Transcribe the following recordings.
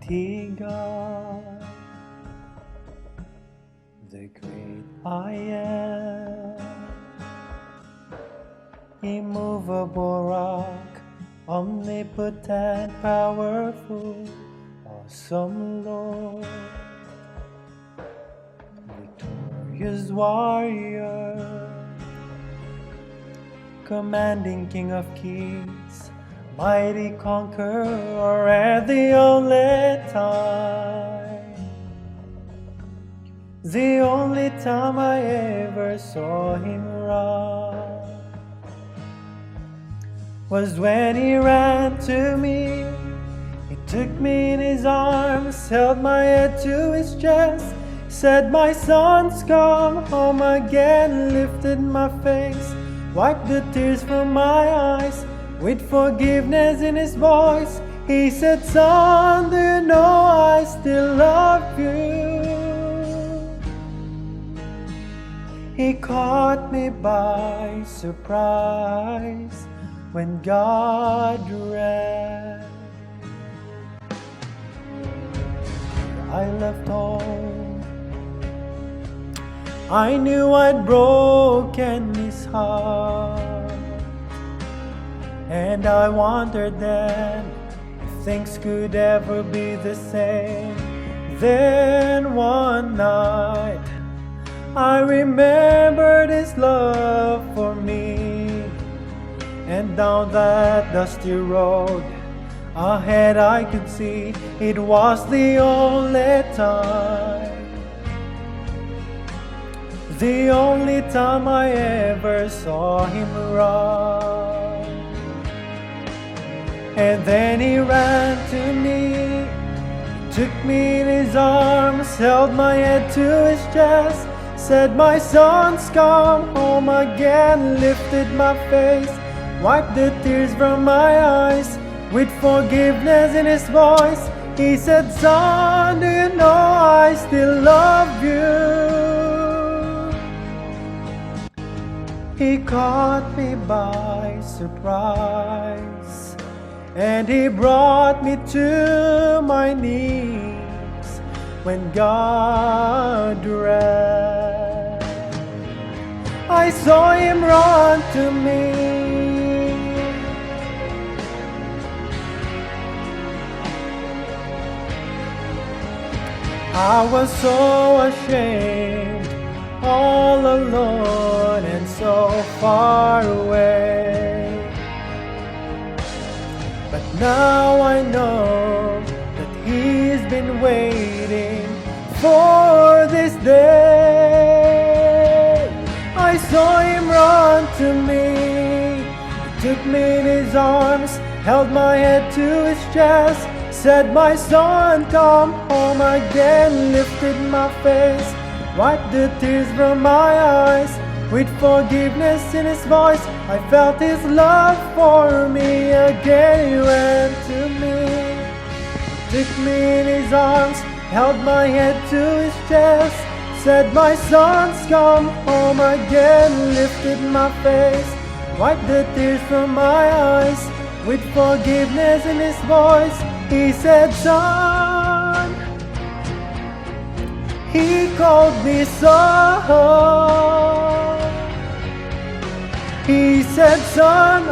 Almighty God, the great I Am, immovable rock, omnipotent, powerful, awesome Lord, victorious warrior, commanding King of kings, mighty conqueror, and the only time I ever saw him run was when he ran to me. He took me in his arms, held my head to his chest, said, "My son's come home again," lifted my face, wiped the tears from my eyes, with forgiveness in his voice. He said, "Son, do you know I still love you?" He caught me by surprise when God ran. I left home. I knew I'd broken his heart. And I wondered then if things could ever be the same. Then one night, I remembered his love for me. And down that dusty road ahead I could see it was the only time. The only time I ever saw him run. And then he ran to me, took me in his arms, held my head to his chest, said, "My son's come home again," lifted my face, wiped the tears from my eyes, with forgiveness in his voice. He said, "Son, do you know I still love you?" He caught me by surprise, and he brought me to my knees when God ran. I saw him run to me. I was so ashamed, all alone and so far away. But now I know that he's been waiting for this day. I saw him run to me. He took me in his arms, held my head to his chest, said, "My son, come home again," lifted my face, wiped the tears from my eyes. With forgiveness in his voice, I felt his love for me again. He ran to me, took me in his arms, held my head to his chest, said, "My son's come home again," lifted my face, wiped the tears from my eyes. With forgiveness in his voice, he said, "Son." He called me son. He said, "Son,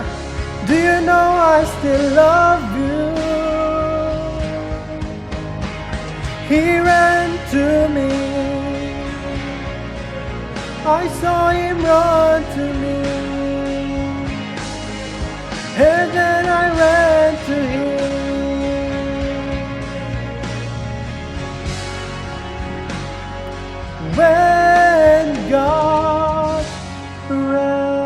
do you know I still love you?" He ran to me. I saw him run to me. And then I ran to him. When God ran.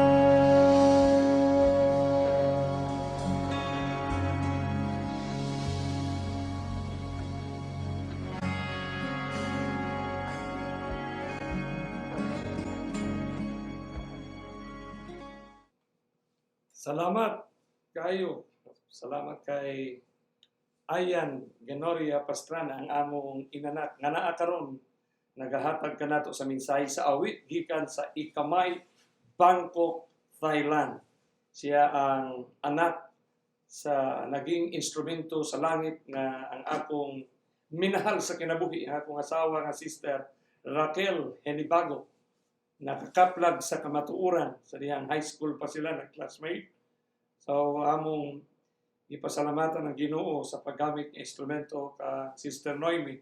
Salamat kayo. Salamat kay Ayan Ganoria Pastrana, ang among inanak nga naa karon nagahatag kanato sa mensahe sa awit gikan sa Ekamai, Bangkok, Thailand. Siya ang anak sa naging instrumento sa langit nga ang akong minahal sa kinabuhi, ang akong asawa nga Sister Raquel Henibago, nakakaplag sa kamatuoran sa dihang high school pa sila nag-classmate. So among gipasalamatan ang Ginoo sa paggamit ng instrumento ka Sister Noemi.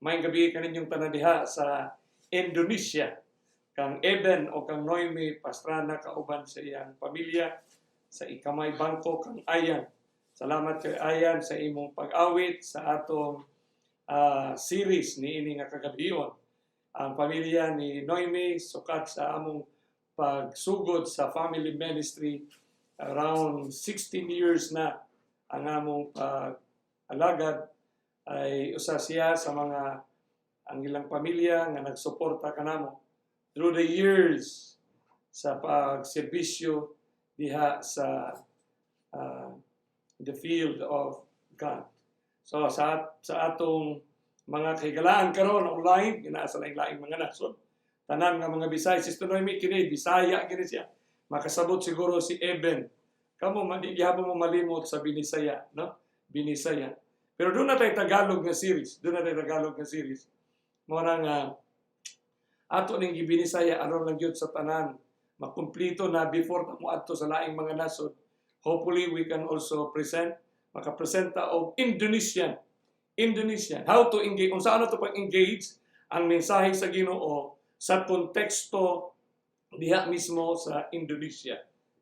Maayong gabii kaninyong tanan diha sa Indonesia. Kang Eben o kang Noemi Pastrana kauban sa iyang pamilya sa Ikamay Bangko, kang Ayan. Salamat kay Ayan sa imong pag-awit sa atong series niini nga kagabion. Ang pamilya ni Noemi sukat sa among pagsugod sa family ministry, around 16 years na ang among pag-alagad, ay usa siya sa mga, ang ilang pamilya nga nagsuporta kanamo through the years sa pagserbisyo diha sa the field of God. So sa atong mga kahigalaan karon online naa sa laing-laing mga nasod. Tanan nga mga Bisaya, Sister Noemi kini Bisaya kini siya. Makasabot siguro si Eben. Kamo di gihapon mo malimot sa Binisaya, no? Binisaya. Pero duna tay Tagalog nga series, duna tay Tagalog nga series. Mao na nga ato ning gibinisaya aron lang gyud sa tanan makumplito na before ta moadto sa laing mga nasod. Hopefully we can also present, makapresenta og Indonesian, how to engage, unsa ano to pag-engage ang mensahe sa Ginoo sa konteksto diha mismo sa Indonesia.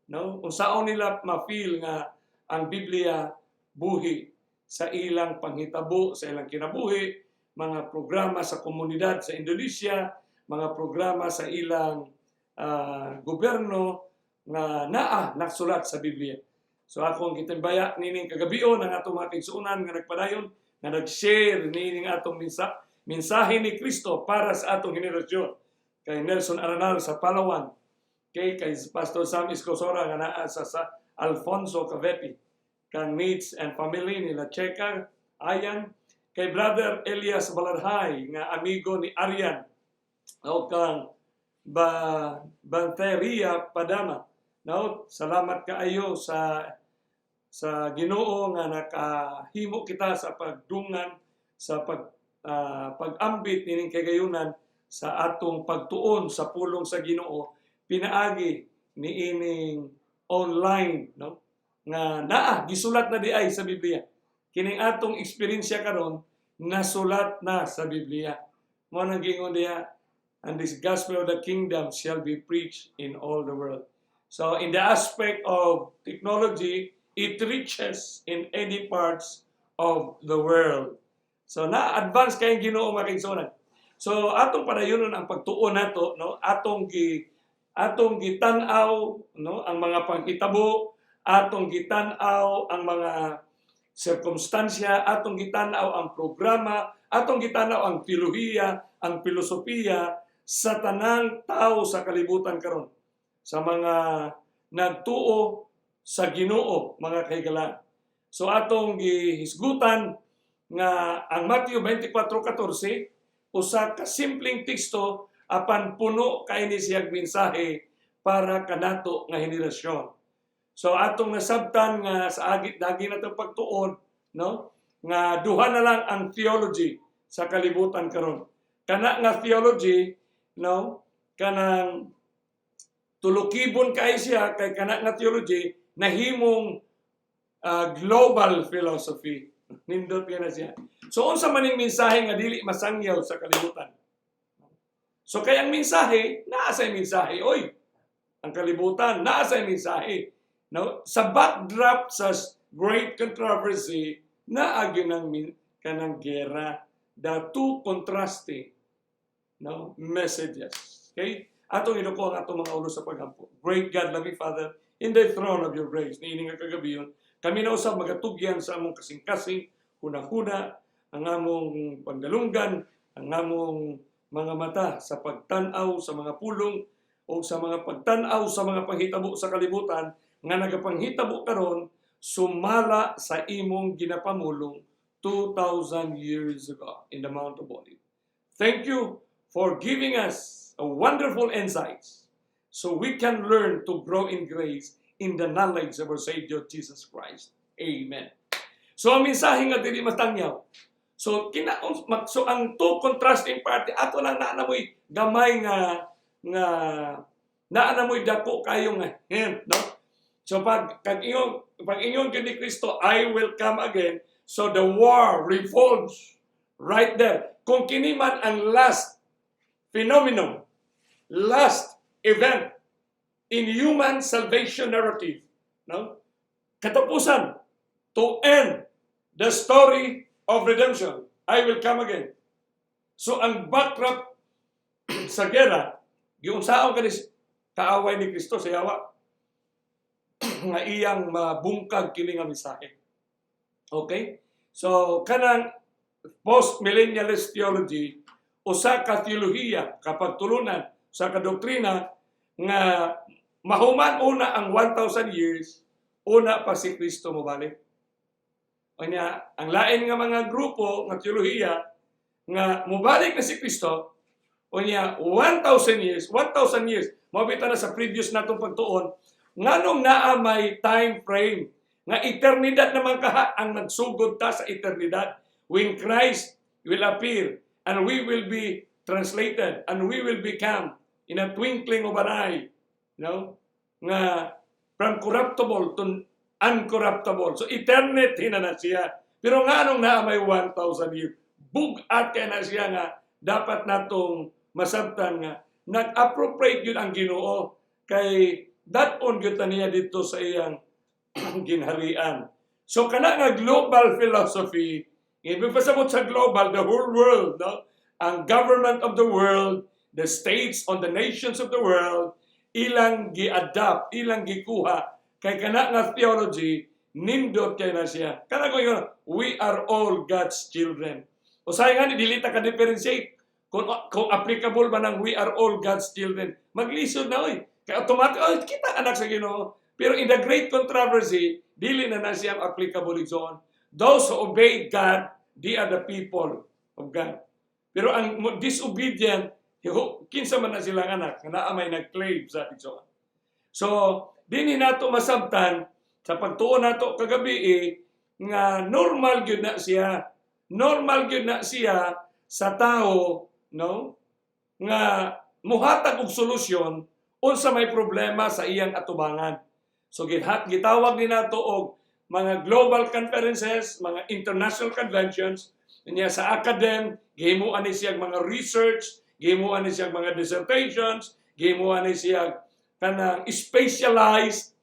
No? Unsaon nila ma-feel nga ang Biblia buhi sa ilang panghitabo, sa ilang kinabuhi, mga programa sa komunidad sa Indonesia, mga programa sa ilang gobyerno nga naa naksulat sa Biblia. So akong gitambaya nining kagabion ang atong mga kaigsuonan nga nagpadayon nga nag-share nining atong mensahe ni Kristo para sa atong henerasyon. Kay Nelson Aranal sa Palawan, kay Pastor Sam Escosora nga naa sa Alfonso Cavite, kang Needs and family nila Cheka, Ayan, kay Brother Elias Balarhay nga amigo ni Arian, o kang ba Banteria Padama. No, salamat kaayo sa Ginoo nga nakahimo kita sa pagdungan sa pag-ambit nining kagayunan sa atong pagtuon sa pulong sa Ginoo pinaagi niining online, no, nga naa gisulat na diay sa Biblia. Kining atong eksperyensya karon nasulat na sa Biblia. Mao nang giingon diha, "And this gospel of the kingdom shall be preached in all the world." So in the aspect of technology, it reaches in any parts of the world. So na-advance kay Ginoo, mga kaigsuonan. So atong padayonon ang pagtuon nato, no, atong gitan-aw, no, ang mga panghitabo, atong gitan-aw ang mga sirkumstansya, atong gitan-aw ang programa, atong gitan-aw ang teolohiya, ang filosofiya sa tanang tao sa kalibutan karon. Sa mga nagtuo sa Ginoo, mga kahigalaan. So atong gihisgutan nga ang Matthew 24:14 usa ka simpleng teksto apan puno kay ni siyag mensahe para kanato nga henerasyon. So atong nasabtan nga sa agi dagi natong pagtuon, no, nga duha na lang ang theology sa kalibutan karon. Kana nga theology, no, kanang tulukibon kay siya kay kana nga theology nahimong global philosophy. Nindot na siya. So unsa man ning mensahe nga dili masangyaw sa kalibutan? So kay ang mensahe, naa say mensahe oy. Ang kalibutan, naa say mensahe. No, sa backdrop sa great controversy, naa gyud ng kanang gera, the two contrasting, no, messages. Okay? Atong iduko ang atong mga ulo sa paghampo. Great God, loving Father, in the throne of your grace, niini nga kagabion, kami na usab magatugyan sa among kasing-kasing, huna-huna, ang among pagdalunggan, ang among mga mata sa pagtan-aw sa mga pulong o sa mga pagtan-aw sa mga panghitabo sa kalibutan nga nagapanghitabo karon sumala sa imong ginapamulong 2,000 years ago in the Mount of Olives. Thank you for giving us a wonderful insights so we can learn to grow in grace in the knowledge of our Savior Jesus Christ. Amen. So ang mensahe nga dili matangyaw. So kina so ang two contrasting party ato lang naa na mo'y gamay nga naa na mo'y dako kayo nga hint, no? So pag ingon gyud ni Kristo, "I will come again," so the war revolves right there. Kung kini man ang last phenomenon, last event in human salvation narrative, no? Katapusan, to end the story of redemption, "I will come again." So ang backdrop sa gera, giunsaon kani kaaway ni Kristo sa yawa nga iyang mabungkag kini nga mensahe. Okay? So kanang post-millennialist theology, usa ka teolohiya, kapagtulunan sa ka doktrina nga mahuman una ang 1,000 years, una pa si Kristo mobalik. Unya, ang lain nga mga grupo nga teolohiya nga mobalik na si Kristo, unya 1,000 years, 1,000 years, mao na sa previous natong pagtuon, nganong naa may time frame nga eternidad naman kaha ang nagsugod ta sa eternidad when Christ will appear and we will be translated and we will become in a twinkling of an eye, no, nga from corruptible to uncorruptible. So eternity na na siya, pero nga anong naa may 1,000 years? Bug-at kay na siya nga dapat natong masabtan nga nag-appropriate yun ang Ginoo kay dad-on gyud ta niya dito sa iyang ginharian. So kana nga global philosophy, ibig pasabot sa global, the whole world, no? Ang government of the world, the states on the nations of the world, ilang gi-adapt, ilang gikuha kay kana nga theology nindot kay na siya. Kana ko yun, we are all God's children. Usahay nga ni dili ta ka differentiate kung applicable ba ng we are all God's children. Maglisod na oy. Kay automatic oy kita anak sa Ginoo. Pero in the great controversy, dili na na siya applicable igsoon. Those who obey God, they are the people of God. Pero ang disobedient, kinsa man na silang anak, nga naa may nag-claim sa igsoon. So, dinhi nato masabtan sa pagtuo nato kagabi eh, nga normal gyud na siya. Normal gyud na siya sa tao, no? Nga muhatag og solusyon unsa may problema sa iyang atubangan. So gitawag ni nato og mga global conferences, mga international conventions, niya sa academ, gihimuan ni siya mga research, gihimuan ni siya mga dissertations, gihimuan ni siya kanang specialized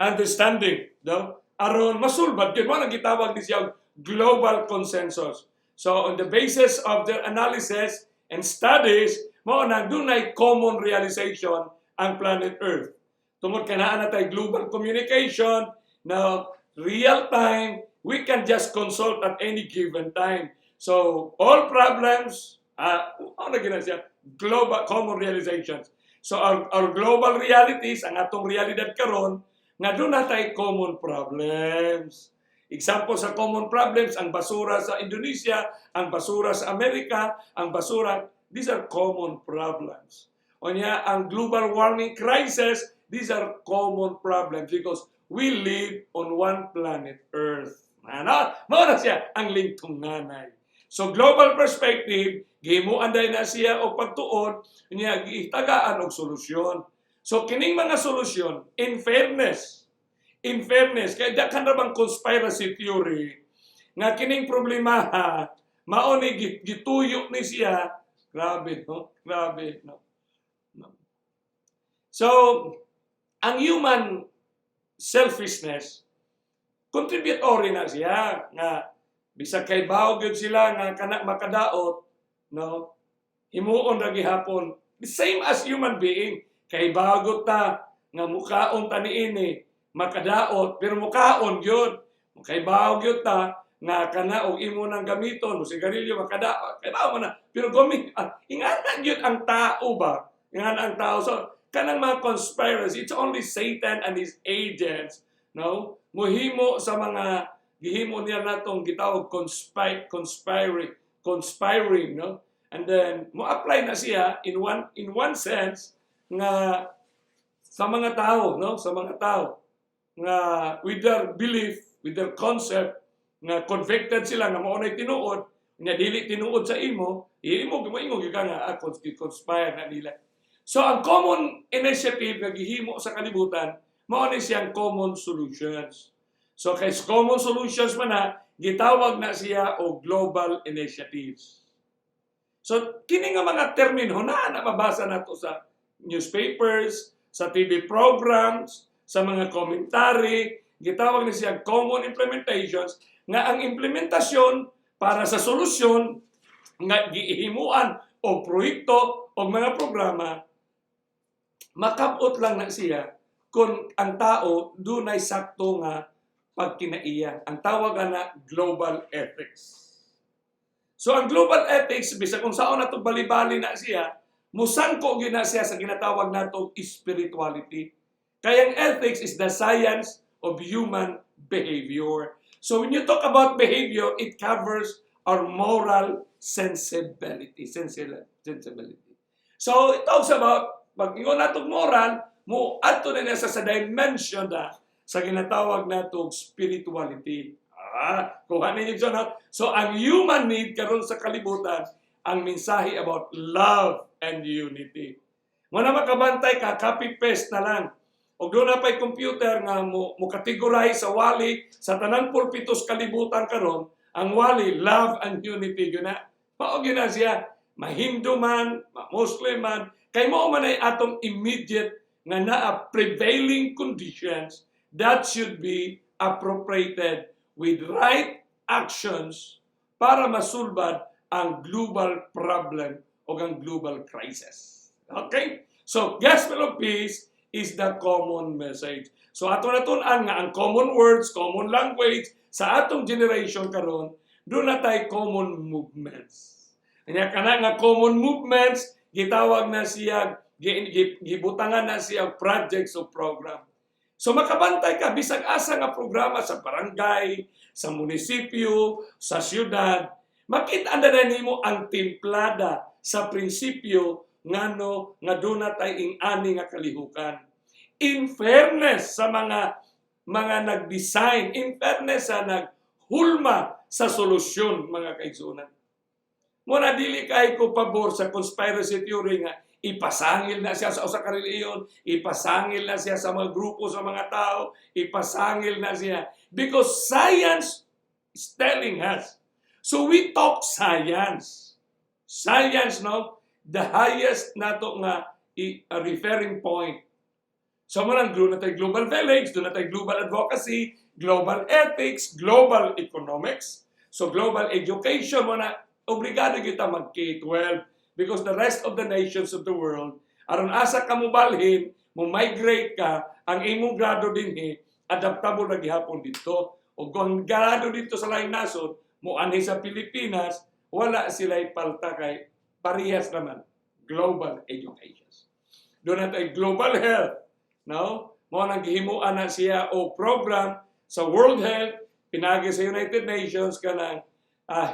understanding, no? Aron masulbad gyud mo nang gitawag ni siya global consensus. So on the basis of their analysis and studies, mao na dunay common realization ang planet Earth. Tungod kay naa na tay global communication, na real time, we can just consult at any given time. So all problems, ano na siya? Global common realizations. So our global realities, ang atong realidad karon, nga duna tay common problems. Example sa common problems, ang basura sa Indonesia, ang basura sa Amerika, ang basura, these are common problems. Unya, ang global warming crisis, these are common problems because we live on one planet Earth. Ano? Mao na siya ang lingtunganay. So global perspective, gihimuan dahil na siya og pagtuon, niya gitagaan og solusyon. So kining mga solusyon, in fairness, kay daghan ra bang conspiracy theory nga kining problema ha, mao ni gituyo ni siya. Grabe, no? Grabe, no? No. So, ang human selfishness, contributory na siya nga bisag kay bawo gyud sila nga kana makadaot, no, himuon ra gihapon, the same as human being, kay bago ta nga mukaon ta niini makadaot, pero mukaon gyud, kay bawo gyud ta nga kana og imo nang gamiton mo sigarilyo makadaot, kay bawo man na, pero gumi ingana gyud ang tao ba, ingana ang tao. So kanang mga conspiracy, it's only Satan and his agents, no, muhimo sa mga gihimo niya natong gitawag conspiring, no? And then mo apply na siya in one sense nga sa mga tao, no, sa mga tao nga with their belief, with their concept. Nga convicted sila nga mao na'y tinuod, nga dili tinuod sa imo, imo moingon gyud ka nga conspire na nila. So ang common initiative nga gihimo sa kalibutan, mao ni siyang common solutions. So kay common solutions man na, gitawag na siya og global initiatives. So kini nga mga termino na mabasa nato sa newspapers, sa TV programs, sa mga commentary, gitawag ni siya common implementations, nga ang implementasyon para sa solusyon nga gihimuan o proyekto o mga programa, makabot lang na siya kung ang tao dunay sakto nga pagkinaiya. Ang tawag na global ethics. So ang global ethics, bisag kung saan nato bali-bali na siya, musangko gyud na siya sa ginatawag nato spirituality. Kaya ang ethics is the science of human behavior. So when you talk about behavior, it covers our moral sensibility. Sensibility. So it talks about, pag ingon natong moral, mo adto na niya sa dimension na sa ginatawag natong spirituality. Ah, kuha ninyo dyan, ha? So ang human need karon sa kalibutan, ang mensahe about love and unity. Mo na makabantay ka, copy paste na lang. Og duna pa'y computer nga mo categorize sa wali sa tanang pulpitos kalibutan karon, ang wali, love and unity gyud na. Mao gyud na siya, ma-Hindu man, ma-Muslim man, kay mao man ay atong immediate nga naa prevailing conditions that should be appropriated with right actions para masulbad ang global problem o ang global crisis. Okay? So, gospel of peace is the common message. So ato natun-an nga ang common words, common language sa atong generation karon, duna na tay common movements. Kanya kana nga common movements, gitawag na siya, gibutangan na siya projects o program. So makabantay ka bisag asa nga programa sa barangay, sa munisipyo, sa syudad, makita na nimo ang timplada sa prinsipyo ngano nga duna tay ing-ani nga kalihukan. In fairness sa mga nag-design, in fairness sa naghulma sa solusyon, mga kaigsuonan. Mo na dili kay ko pabor sa conspiracy theory nga ipasangil na siya sa usa ka relihiyon, ipasangil na siya sa mga grupo sa mga tao, ipasangil na siya because science is telling us. So we talk science. Science, no? The highest nato nga referring point. So mo nang duna tay global village, duna tay global advocacy, global ethics, global economics. So global education mo na obligado kita mag K-12 because the rest of the nations of the world, aron asa ka mo balhin, mo migrate ka, ang imong grado dinhi adaptable na gihapon dito. O kung ang grado dito sa laing nasod, mo anhi sa Pilipinas, wala sila palta kay parehas naman global education. Duna tay global health, no? Mo nang gihimuan na siya o program sa World Health pinagi sa United Nations kanang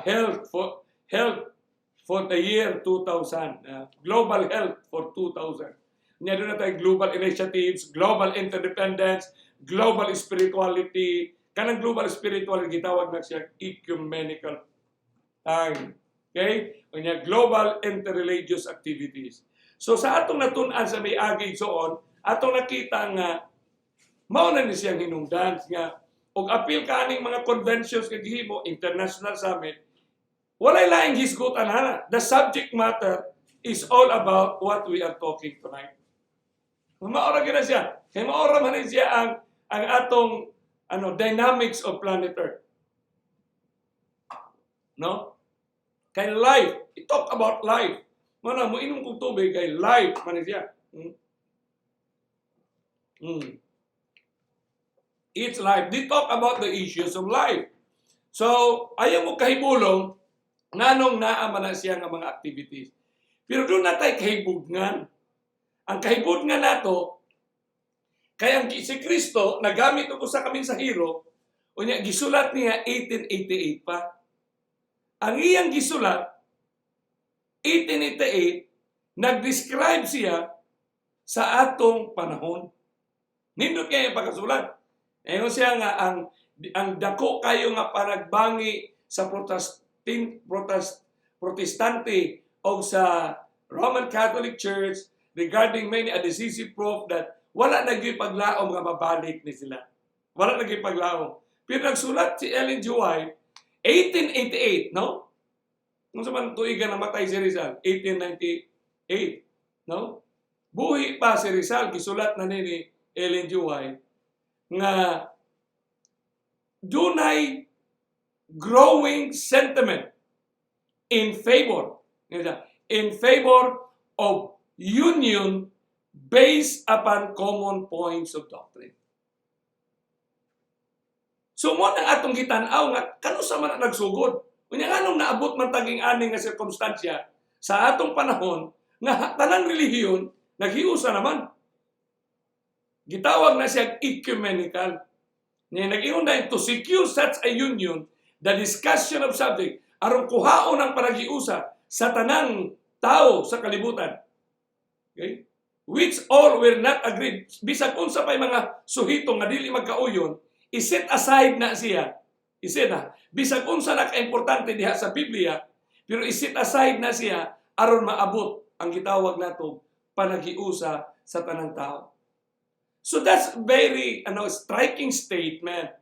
health for the year 2000, global health for 2000. Nya duna tay global initiatives, global interdependence, global spirituality. Kanang global spirituality, gitawag na siya ecumenical time. Okay? Unya global interreligious activities. So sa atong natun-an sa may agi soon, atong nakita nga mao na ni siyang hinungdan nga og apil ka aning mga conventions nga gihimo, international summit, walay laing hisgutan hana. The subject matter is all about what we are talking tonight. Mao ra gyud na siya. Kay mao ra man ni siya ang atong ano dynamics of planet Earth. No? Kay life, it talk about life. Mao na mo inom kog tubig kay life man ni siya. It's life. They talk about the issues of life. So, ayaw mo kahibulong nganong naa man na siya nga mga activities. Pero duna tay kahibugnan. Ang kahibugnan nato kay ang si Kristo nagamit og usa ka mensahero, unya gisulat niya 1888 pa. Ang iyang gisulat 1888, nag-describe siya sa atong panahon. Nindot kaya pagkasulat. Ingon siya nga ang Ang dako kayo nga panagbangi sa Protestante o sa Roman Catholic Church regarding many a decisive proof that wala na gyud paglaom nga mabalik ni sila. Wala na gyud paglaom. Pero nagsulat si Ellen G. White, 1888, no? Kung unsa man tuigan namatay si Rizal? 1898, no? Buhi pa si Rizal, gisulat na ni Ellen G. White nga dunay growing sentiment in favor of union based upon common points of doctrine. So mao nang atong gitan-aw nga kanusa man ang nagsugod. Unya nganong naabot man taging ani nga sirkumstansya sa atong panahon nga tanang relihiyon naghiusa naman. Gitawag na siya ecumenical. Niya nag-ingon na to secure such a union, the discussion of subject, aron kuhaon ang panaghiusa sa tanang tao sa kalibutan. Okay? Which all were not agreed. Bisag unsa pa'y mga suhito nga dili magkauyon, iset aside na siya. Iset na. Bisag unsa na ka-importante diha sa Biblia, pero iset aside na siya aron maabot ang gitawag nato panaghiusa sa tanang tao. So that's very striking statement.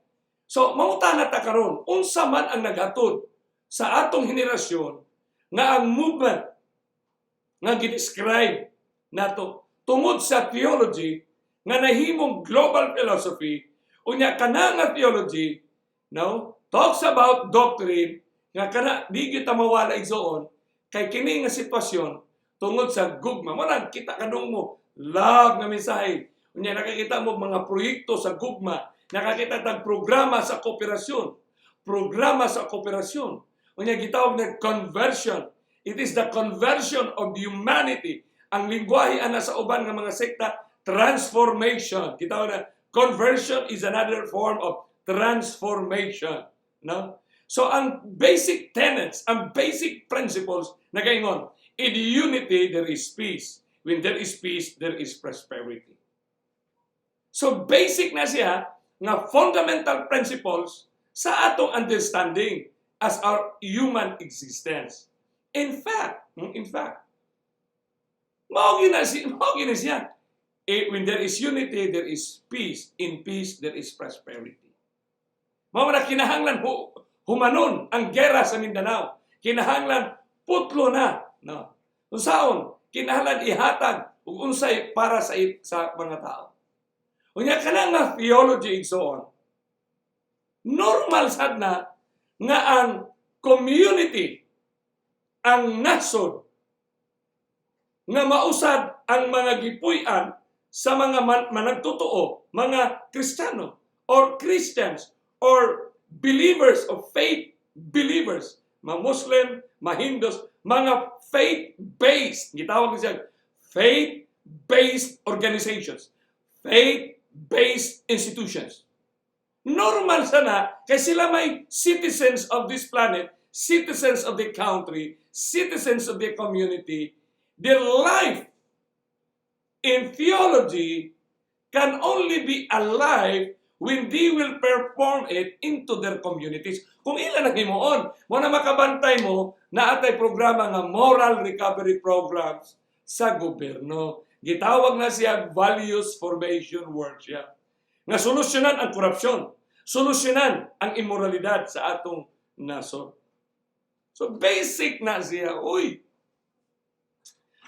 So mangutana ta karon, unsa man ang naghatod sa atong henerasyon nga ang movement nga gi-describe nato tungod sa theology nga nahimong global philosophy? Unya kana nga theology, no, talks about doctrine nga kana di gyud ta mawala, igsoon, kay kini nga sitwasyon tungod sa gugma mo nang kita kadung mo love nga mensahe. Unya nakakita mo mga proyekto sa gugma, nakakita tag programa sa kooperasyon, programa sa kooperasyon. Unya gitawag na conversion. It is the conversion of humanity. Ang lingwahe ana sa uban nga mga sekta, transformation. Gitawag na conversion is another form of transformation, no? So ang basic tenets, ang basic principles nagaingon, in unity there is peace. When there is peace, there is prosperity. So basic na siya nga fundamental principles sa atong understanding as our human existence. In fact, mao gyud na siya. When there is unity, there is peace. In peace, there is prosperity. Mao na kinahanglan humanon ang gera sa Mindanao. Kinahanglan putlo na, no? Unsaon? Kinahanglan ihatag ug unsay para sa mga tao. Unya kana nga theology, igsoon, normal sad na nga ang community, ang nasod nga mausad ang mga gipuy-an sa mga managtotoo, mga Kristiyano or Christians or believers of faith believers, mga Muslim, mga Hindus, mga faith-based, gitawag siya faith-based organizations, faith-based institutions. Normal sana kay sila may citizens of this planet, citizens of the country, citizens of the community. Their life in theology can only be alive when they will perform it into their communities. Kung ila nang himuon, mao na makabantay mo na atay programa nga moral recovery programs sa gobyerno. Gitawag na siya Values Formation Workshop. Nga solusyonan ang korupsyon, solusyonan ang immoralidad sa atong nasod. So basic na siya. Uy.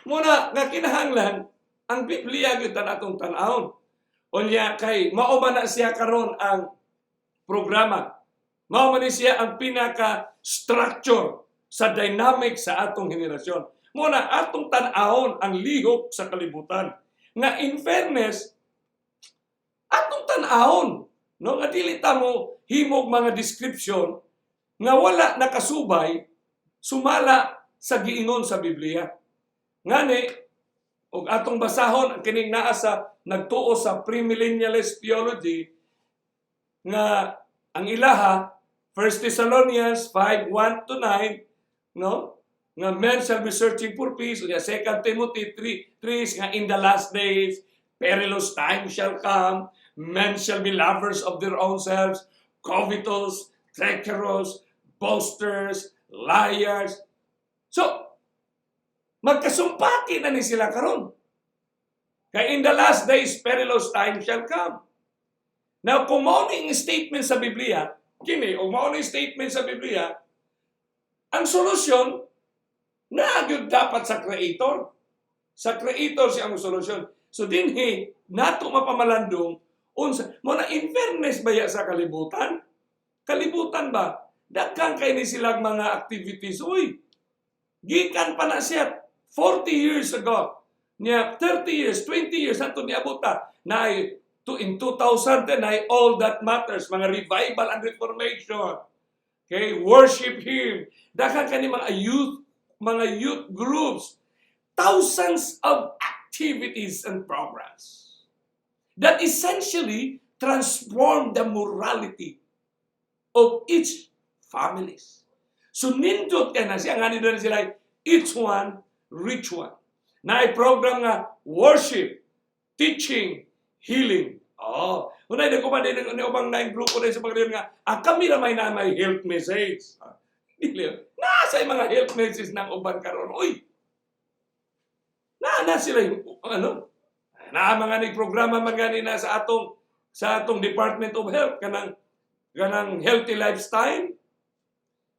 Mao na nga kinahanglan ang Biblia gyud atong tan-awon. Unya kay mao man na siya karon ang programa. Mao man ni siya ang pinaka structure sa dynamic sa atong henerasyon. Mao na atong tan-awon ang lihok sa kalibutan. Nga in fairness, atong tan-awon, no, nga dili ta mo himog mga description nga wala nakasubay sumala sa giingon sa Biblia. Ngani og atong basahon ang kining naa sa nagtuo sa premillennialist theology nga ang ilaha 1 Thessalonians 5:1 to 9, no, nga men shall be searching for peace. Unya 2 Timothy 3:3 nga in the last days perilous times shall come, men shall be lovers of their own selves, Covetous, treacherous, boasters, liars. So, magkasumpaki na ni sila karon. Kay in the last days, perilous time shall come. Now, kung mao ni ang statement sa Biblia, kini, o mao ni statement sa Biblia, ang solusyon, naa gyud dapat sa Creator. Sa Creator siya ang solusyon. So dinhi nato mapamalandong unsa mo na, in fairness baya sa kalibutan? Kalibutan ba? Daghan kay ni silang mga activities. Uy, gikan pa na siya 40 years ago. Niya 30 years, 20 years ato niabot ta na ay to in 2010 ay All That Matters, mga revival and reformation. Okay, worship Him. Daghan kani mga youth groups, thousands of activities and programs that essentially transform the morality of each families. So nindot kay na siya nga nindot na sila, each one reach one. Na ay program nga worship, teaching, healing. Oh, unay na ko pa din ni ubang naing grupo din sa pagreyon nga ang kami ra may na may health message. Ah, dili. Nasa mga health message ng uban karon. Uy. Na na sila yung ano? Na mga ni programa man gani na sa atong Department of Health kanang healthy lifestyle.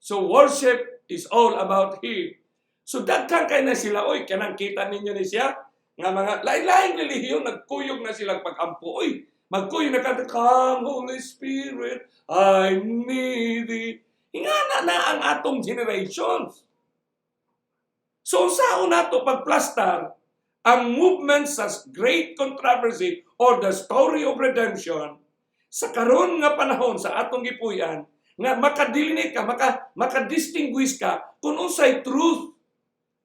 So worship is all about Him. So daghan kay na sila, oy, kanang kita ninyo ni siya nga mga lain-laing relihiyon nagkuyog na silang pag-ampo. Oy, magkuyog na kanta, "Come Holy Spirit, I need thee." Ingana na ang atong generations. So unsaon nato pagplastar ang movement sa Great Controversy or the story of redemption sa karon nga panahon sa atong gipuy-an nga makadelineate ka, maka-distinguish ka kung unsay truth?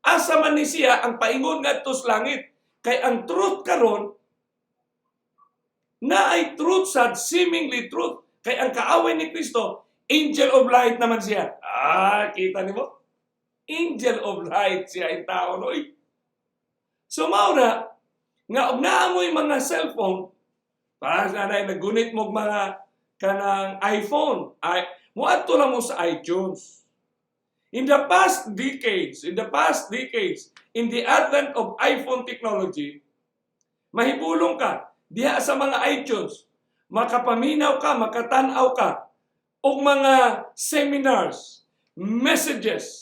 Asa man ni siya ang paingon ngadto sa langit? Kay ang truth karon na ay truth sad, seemingly truth. Kay ang kaaway ni Kristo, angel of light naman siya. Ah, kita nimo? Angel of light siya in tao, oy. So mao na nga og naa mo'y mga cellphone para sa anay naggunit mo og mga kanang iPhone ay moadto lang mo sa iTunes. In the past decades, in the advent of iPhone technology, mahibulong ka diha sa mga iTunes, makapaminaw ka, makatanaw ka og mga seminars, messages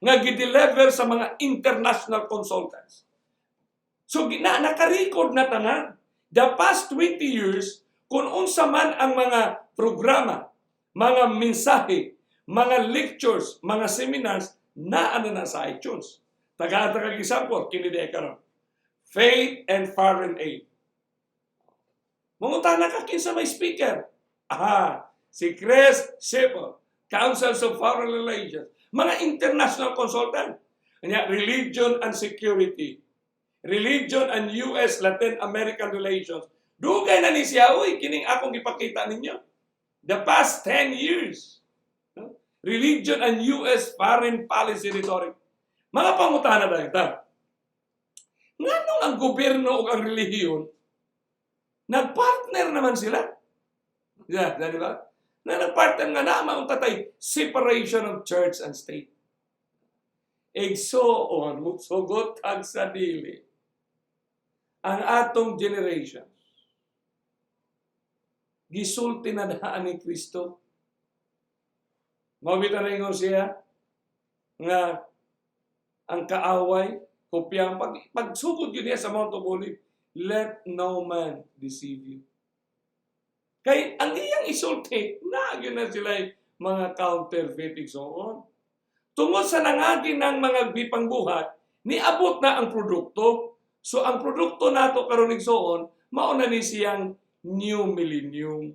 nga gideliver sa mga international consultants. So gina naka-record na tanan. The past 20 years, kung unsa man ang mga programa, mga mensahe, mga lectures, mga seminars, na ano na sa iTunes. Taga-taga example, kini di karon. Faith and Foreign Aid. Mangutana ka kinsa may speaker. Aha, si Chris Sipple, Councils of Foreign Relations, mga international consultant. Kanya, Religion and Security, Religion and US Latin American Relations. Dugay na ni siya, uy, kining akong ipakita ninyo. The past 10 years. No? Religion and US Foreign Policy Rhetoric. Mga pangutana na ta. Nganong ang gobyerno o ang relihiyon, nagpartner naman sila? Yeah, di ba? Na nagpartner nga na maong tatay separation of church and state. Igsoon, musugot ag sa dili. Ang atong generation, gisulti na daan ni Kristo. Mao bitaw na ingon siya nga ang kaaway, kopya, pagsugod yun niya sa Mount of Olive, "Let no man deceive you." Kay ang iyang isulti, na yun na sila mga counterfeit so on. Tungod sa nangagi ng mga bipangbuhat, niabot na ang produkto. So ang produkto nato karon, igsoon, mao na ni siyang new millennium.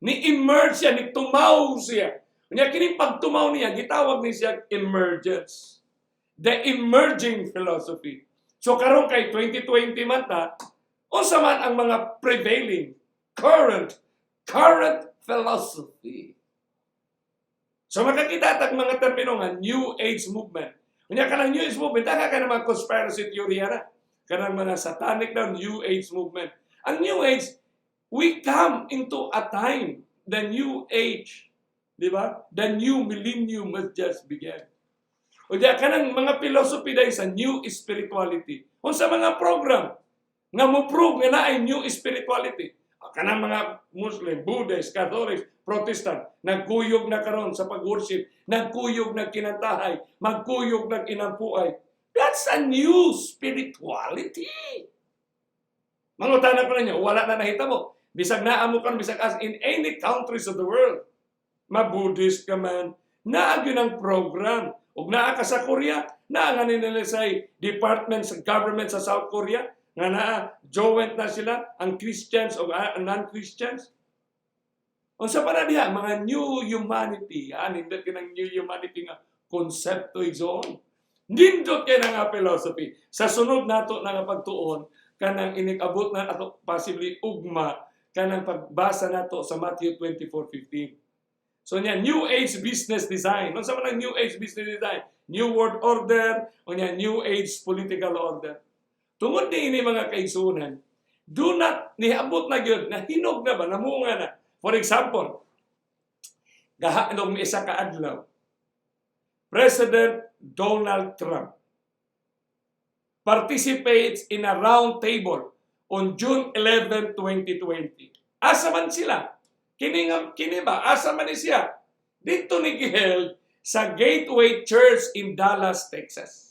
Ni emerge siya, ni tumaw siya. Unya kini pagtumaw niya, gitawag ni siya emergence. The emerging philosophy. So karon kay 2020 man ta, unsa man ang mga prevailing current philosophy? So makakita tag mga termino nga New Age movement. Unya kanang New Age movement, daghan ka ng mga conspiracy theory na. Kanang mga satanic na New Age movement. Ang New Age, we come into a time The new age, di ba? The new millennium has just begun. O diya kanang mga philosophy dahil sa new spirituality. Unsa mga program nga mo prove nga naay new spirituality? Ah, kanang mga Muslim, Buddhist, Catholic, Protestant, nagkuyog na karon sa pag-worship, nagkuyog na kinantahay, magkuyog na kinampuay. That's a new spirituality. Mangutana ko ninyo, wala na nahitabo. Bisag naa mo kan bisag as in any countries of the world. Ma-Buddhist ka man, naa gyud ang program. Ug naa ka sa Korea, naa nga nila sa department sa government sa South Korea, nga naa joint na sila ang Christians o non-Christians. Unsa pa na diha mga new humanity, nindot kay ng new humanity nga konsepto, igsoon. Nindot kay na nga philosophy. Sa sunod nato na nga pagtuon, kanang inikabot na ato possibly ugma kanang pagbasa nato sa Matthew 24:15. So niya, New Age business design. Unsa man ang New Age business design? New World Order o niya New Age political order. Tungod ni ini, mga kaigsuonan, do not niabot na gyud, nahinog na ba, namunga na. For example, gahanog isa ka adlaw, President Donald Trump participates in a round table on June 11, 2020. Asa man sila? Kini nga kini ba, asa man ni siya? Dito ni giheld sa Gateway Church in Dallas, Texas.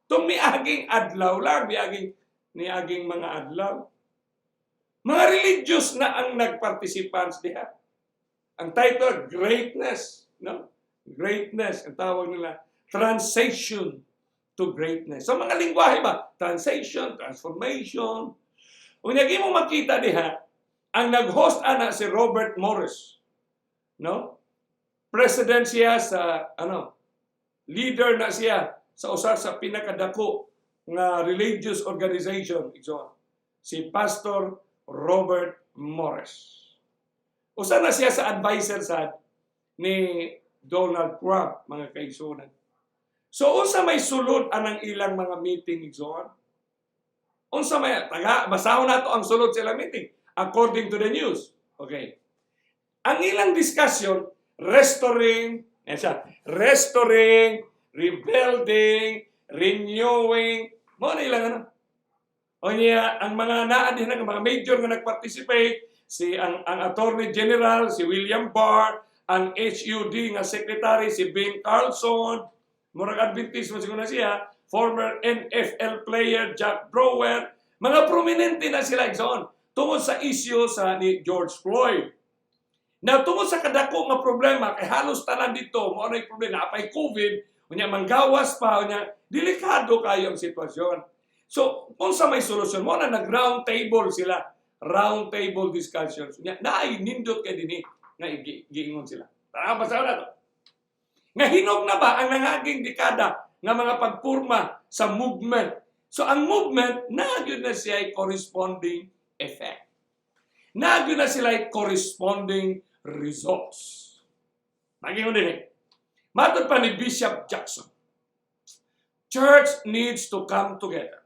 Tung miaging adlaw lang, miaging niaging mga adlaw. Mga religious na ang nagparticipants diha. Ang title, Greatness, no? Greatness, ang tawag nila, Transition to Greatness. So mga lingwahe ba? Transition, transformation. Kung nagi mo makita diha, ang nag-host ana si Robert Morris. No? President siya sa ano, leader na siya sa usa sa pinakadako nga religious organization, igsoon. Si Pastor Robert Morris. Usa na siya sa advisor sa ni Donald Trump, mga kaigsuonan. So unsa may sulod anang ilang mga meeting, igsoon? Unsa may taga basahon nato ang sulod sa ilang meeting according to the news. Okay. Ang ilang discussion, restoring, yan siya, restoring, rebuilding, renewing, mo na ilang ano. O niya, ang mga naa din nga mga major nga nagparticipate, si ang Attorney General, si William Barr, ang HUD nga Secretary, si Ben Carlson, murag Adventist mo siguro na siya, former NFL player Jack Brewer, mga prominente na sila, igsoon, tungod sa issue sa ni George Floyd. Na tungod sa kadako nga problema kay halos tanan dito mao na problema, napay COVID, unya manggawas pa, unya delikado kayo ang sitwasyon. So, kung sa may solusyon mo na nag round table sila, round table discussions. Unya naay nindot kay dinhi nga giingon sila. Tara, basa na to. Nga hinog na ba ang nangaging dekada nga mga pagpurma sa movement. So ang movement, naa gyud na siya corresponding effect. Naa gyud na sila corresponding results. Maging din eh. Matod pa ni Bishop Jackson, church needs to come together.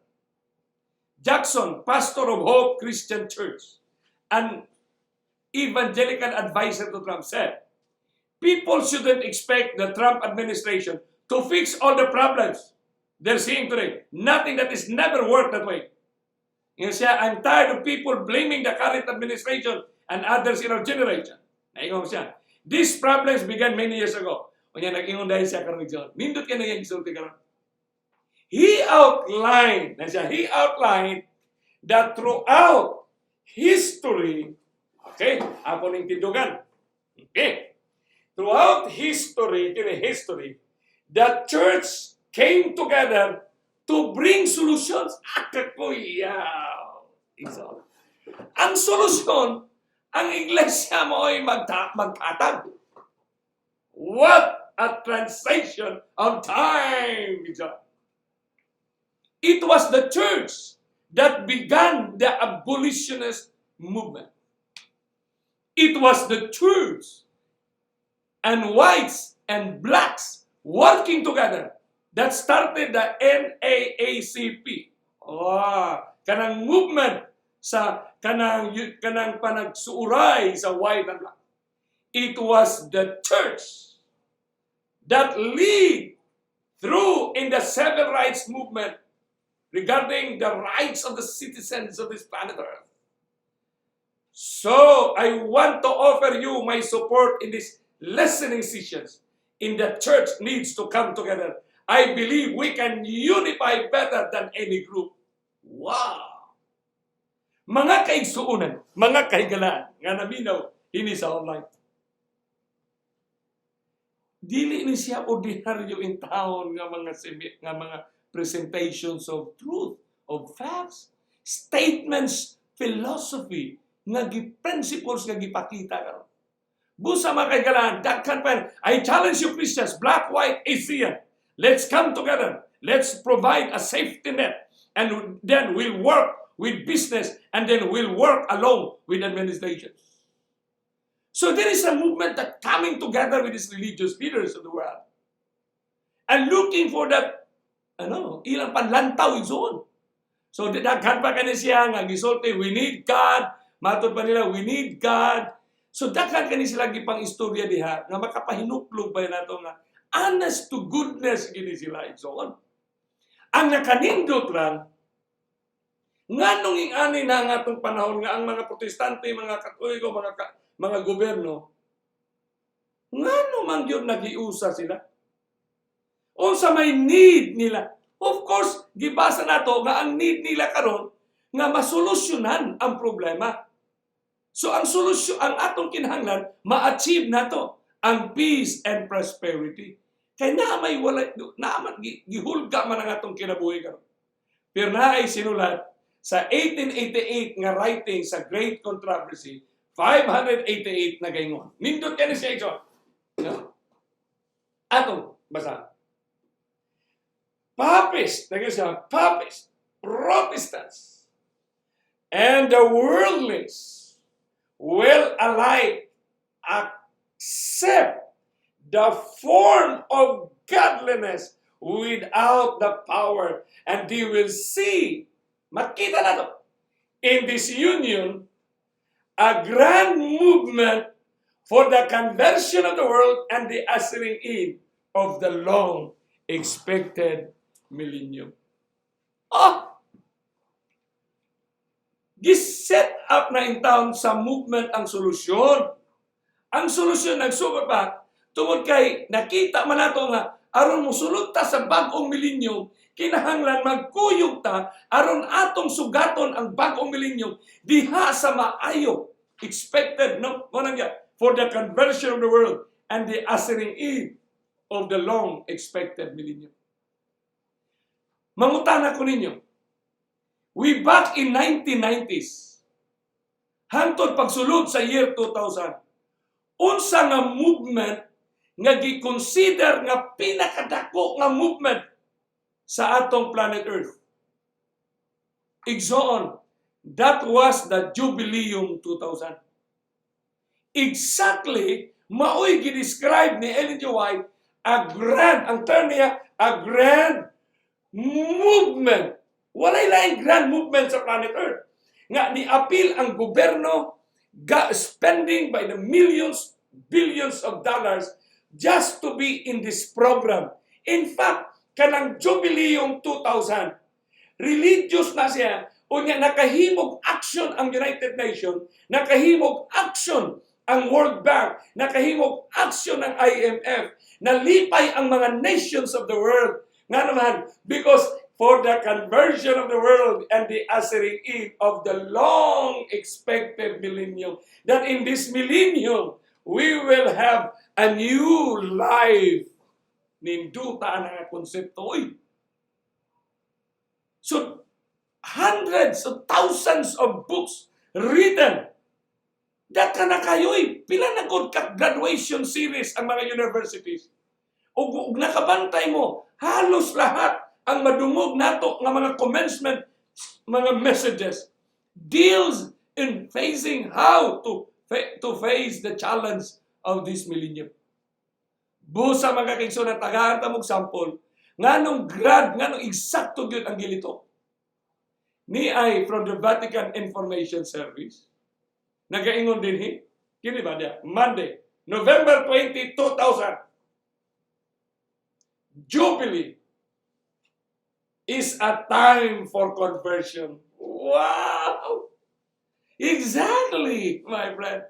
Jackson, pastor of Hope Christian Church and evangelical advisor to Trump, said, "People shouldn't expect the Trump administration to fix all the problems they're seeing today. Nothing that is never worked that way." Nga siya, "I'm tired of people blaming the current administration and others in our generation." Naingon siya, "These problems began many years ago." Unya nag-ingon dahil siya karon, John. Nindot kay nang gisulti karon. He outlined, na siya, he outlined that throughout history, okay, ako ning tindugan. Okay. Throughout history, kini history, the church came together to bring solutions. Akakuyaw. Igsoon. Ang solusyon, ang iglesia mo ay magtatag. What a transition of time! Igsoon. It was the church that began the abolitionist movement. It was the church and whites and blacks working together that started the NAACP. Oh, kanang movement sa kanang kanang panagsuuray sa white and black. It was the church that lead through in the civil rights movement regarding the rights of the citizens of this planet Earth. So I want to offer you my support in this listening sessions. In the church needs to come together. I believe we can unify better than any group. Wow! Mga kaigsuunan, mga kahigalaan, nga naminaw, ini sa online. Dili ni siya ordinaryo in town nga mga presentations of truth, of facts, statements, philosophy, nga gi principles nga gipakita karon. Busa, mga kahigalaan, daghan pa. I challenge you Christians, black, white, Asian. Let's come together. Let's provide a safety net. And then we'll work with business and then we'll work along with administrations. So there is a movement that coming together with these religious leaders of the world and looking for that ano, ilang panlantaw, igsoon. So daghan pa kani siya nga gisulti, "We need God." Matod pa nila, "We need God." So daghan kani sila gipang istorya diha nga makapahinuklog ba nato nga honest to goodness gini sila, igsoon. Ang nakanindot lang, nganong ingani na nga atong panahon nga ang mga Protestante, mga Katoliko, mga gobyerno, ngano man gyud nagiusa sila? Unsa may need nila? Of course, gibasa nato nga ang need nila karon nga masolusyonan ang problema. So ang solusyon, ang atong kinahanglan, ma-achieve nato ang peace and prosperity. Kay na may wala na man gihulga man ang atong kinabuhi karon. Pero naay sinulat sa 1888 nga writing sa Great Controversy, 588 na gaingon. Nindot kani siya ito. No? Atong basa. Papists, naging siya, Papists, Protestants, and the worldlings will alike accept the form of godliness without the power, and they will see, makita na to, in this union, a grand movement for the conversion of the world and the ushering in of the long expected millennium. Ah! Giset up na in town sa movement ang solusyon. Ang solusyon nagsugot pa tungod kay nakita man nato nga aron mosulod ta sa bag-ong millennium, kinahanglan magkuyog ta aron atong sugaton ang bag-ong millennium diha sa maayo expected, no, mo nang for the conversion of the world and the ushering in of the long expected millennium. Mangutana ko ninyo, we back in 1990s hantod pagsulod sa year 2000, unsa nga movement nga gi-consider nga pinakadako nga movement sa atong planet Earth? Igsoon, that was the Jubileum 2000. Exactly, maoy gi-describe ni Ellen G. White, a grand, ang term niya, a grand movement. Walay laing grand movement sa planet Earth nga ni-appeal ang gobyerno spending by the millions, billions of dollars just to be in this program. In fact, kanang Jubileum 2000, religious na siya, unya nakahimog action ang United Nations, nakahimog action ang World Bank, nakahimog action ang IMF, nalipay ang mga nations of the world. Nga naman, because for the conversion of the world and the ushering in of the long expected millennium, that in this millennium, we will have a new life. Ninduta ang nga konsepto. Uy. So, hundreds of thousands of books written. Daka na kayo eh. Pila na gud ka graduation series ang mga universities. Ug nakabantay mo, halos lahat ang madungog nato nga mga commencement mga messages deals in facing how to face the challenge of this millennium. Busa, mga kaigsoon, tagaan ta mong sample nganong grad, nganong eksakto gyud ang gilito. Ni ay from the Vatican Information Service. Nagaingon dinhi, kini ba diya? Monday, November 20, 2000. Jubilee is a time for conversion. Wow! Exactly, my friend.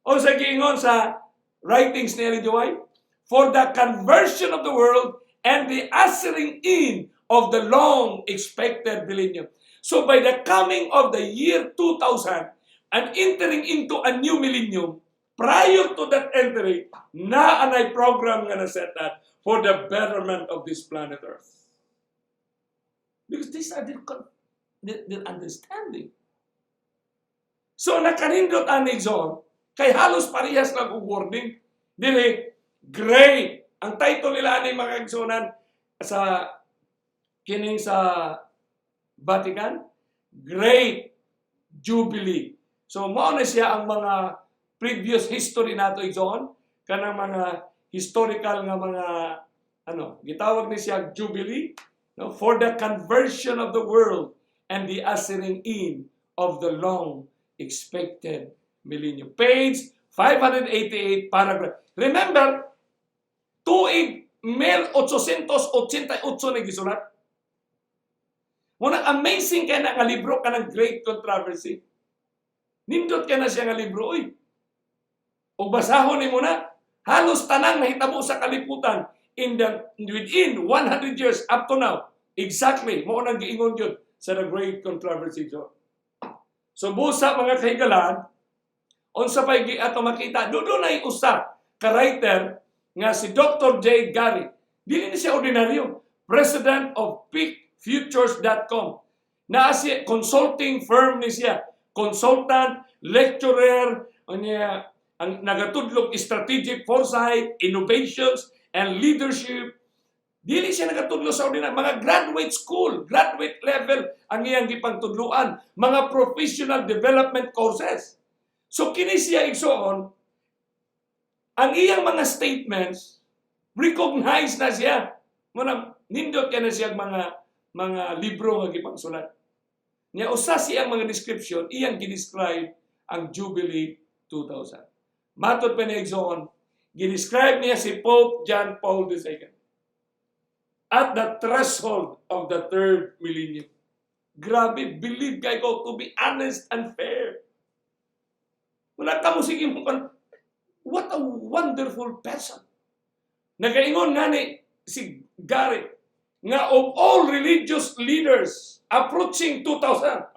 O sa giingon sa writings ni Ellen G. White, for the conversion of the world and the ushering in of the long expected millennium. So by the coming of the year 2000 and entering into a new millennium, prior to that entry, naa nay program nga na-set up for the betterment of this planet Earth. Because these are their understanding. So nakanindot ani, igsoon, kay halos parehas lang og wording. Dili, great. Ang title nila ani, mga igsuonan, sa kining sa Vatican, Great Jubilee. So mao na siya ang mga previous history nato, igsoon, kanang mga historical nga mga ano, gitawag ni siya Jubilee, no, for the conversion of the world and the ushering in of the long expected millennium. Page 588, paragraph. Remember, tuig 1888 na gisulat. Muna amazing kay na nga libro kanang Great Controversy. Nindot kay na siya nga libro, oy. Ug basahon nimo na, halos tanang nahitabo sa kalibutan in the within 100 years up to now. Exactly, mao nang giingon gyud sa The Great Controversy. So busa, mga kahigalan, unsa pay gi ato makita, dunay usa ka writer nga si Dr. J. Gary. Dili ni siya ordinaryo. President of peakfutures.com. Naa siya consulting firm ni siya. Consultant, lecturer, unya ang nagatudlog strategic foresight, innovations, and leadership. Dili siya nagatudlo sa ordinary. Mga graduate school, graduate level ang iyang gipangtudluan. Mga professional development courses. So kini siya, igsoon, ang iyang mga statements, recognize na siya. Muna, nindot kay na siya mga libro nga gipangsulat. Nya usa siyang mga description, iyang gidescribe ang Jubilee 2000. Matod pa ni, igsoon, gidescribe niya si Pope John Paul II at the threshold of the third millennium. Grabe, believe kay ko to be honest and fair. Wala ka mo sige mo kan. What a wonderful person. Nagaingon nga ni si Gary nga of all religious leaders approaching 2000,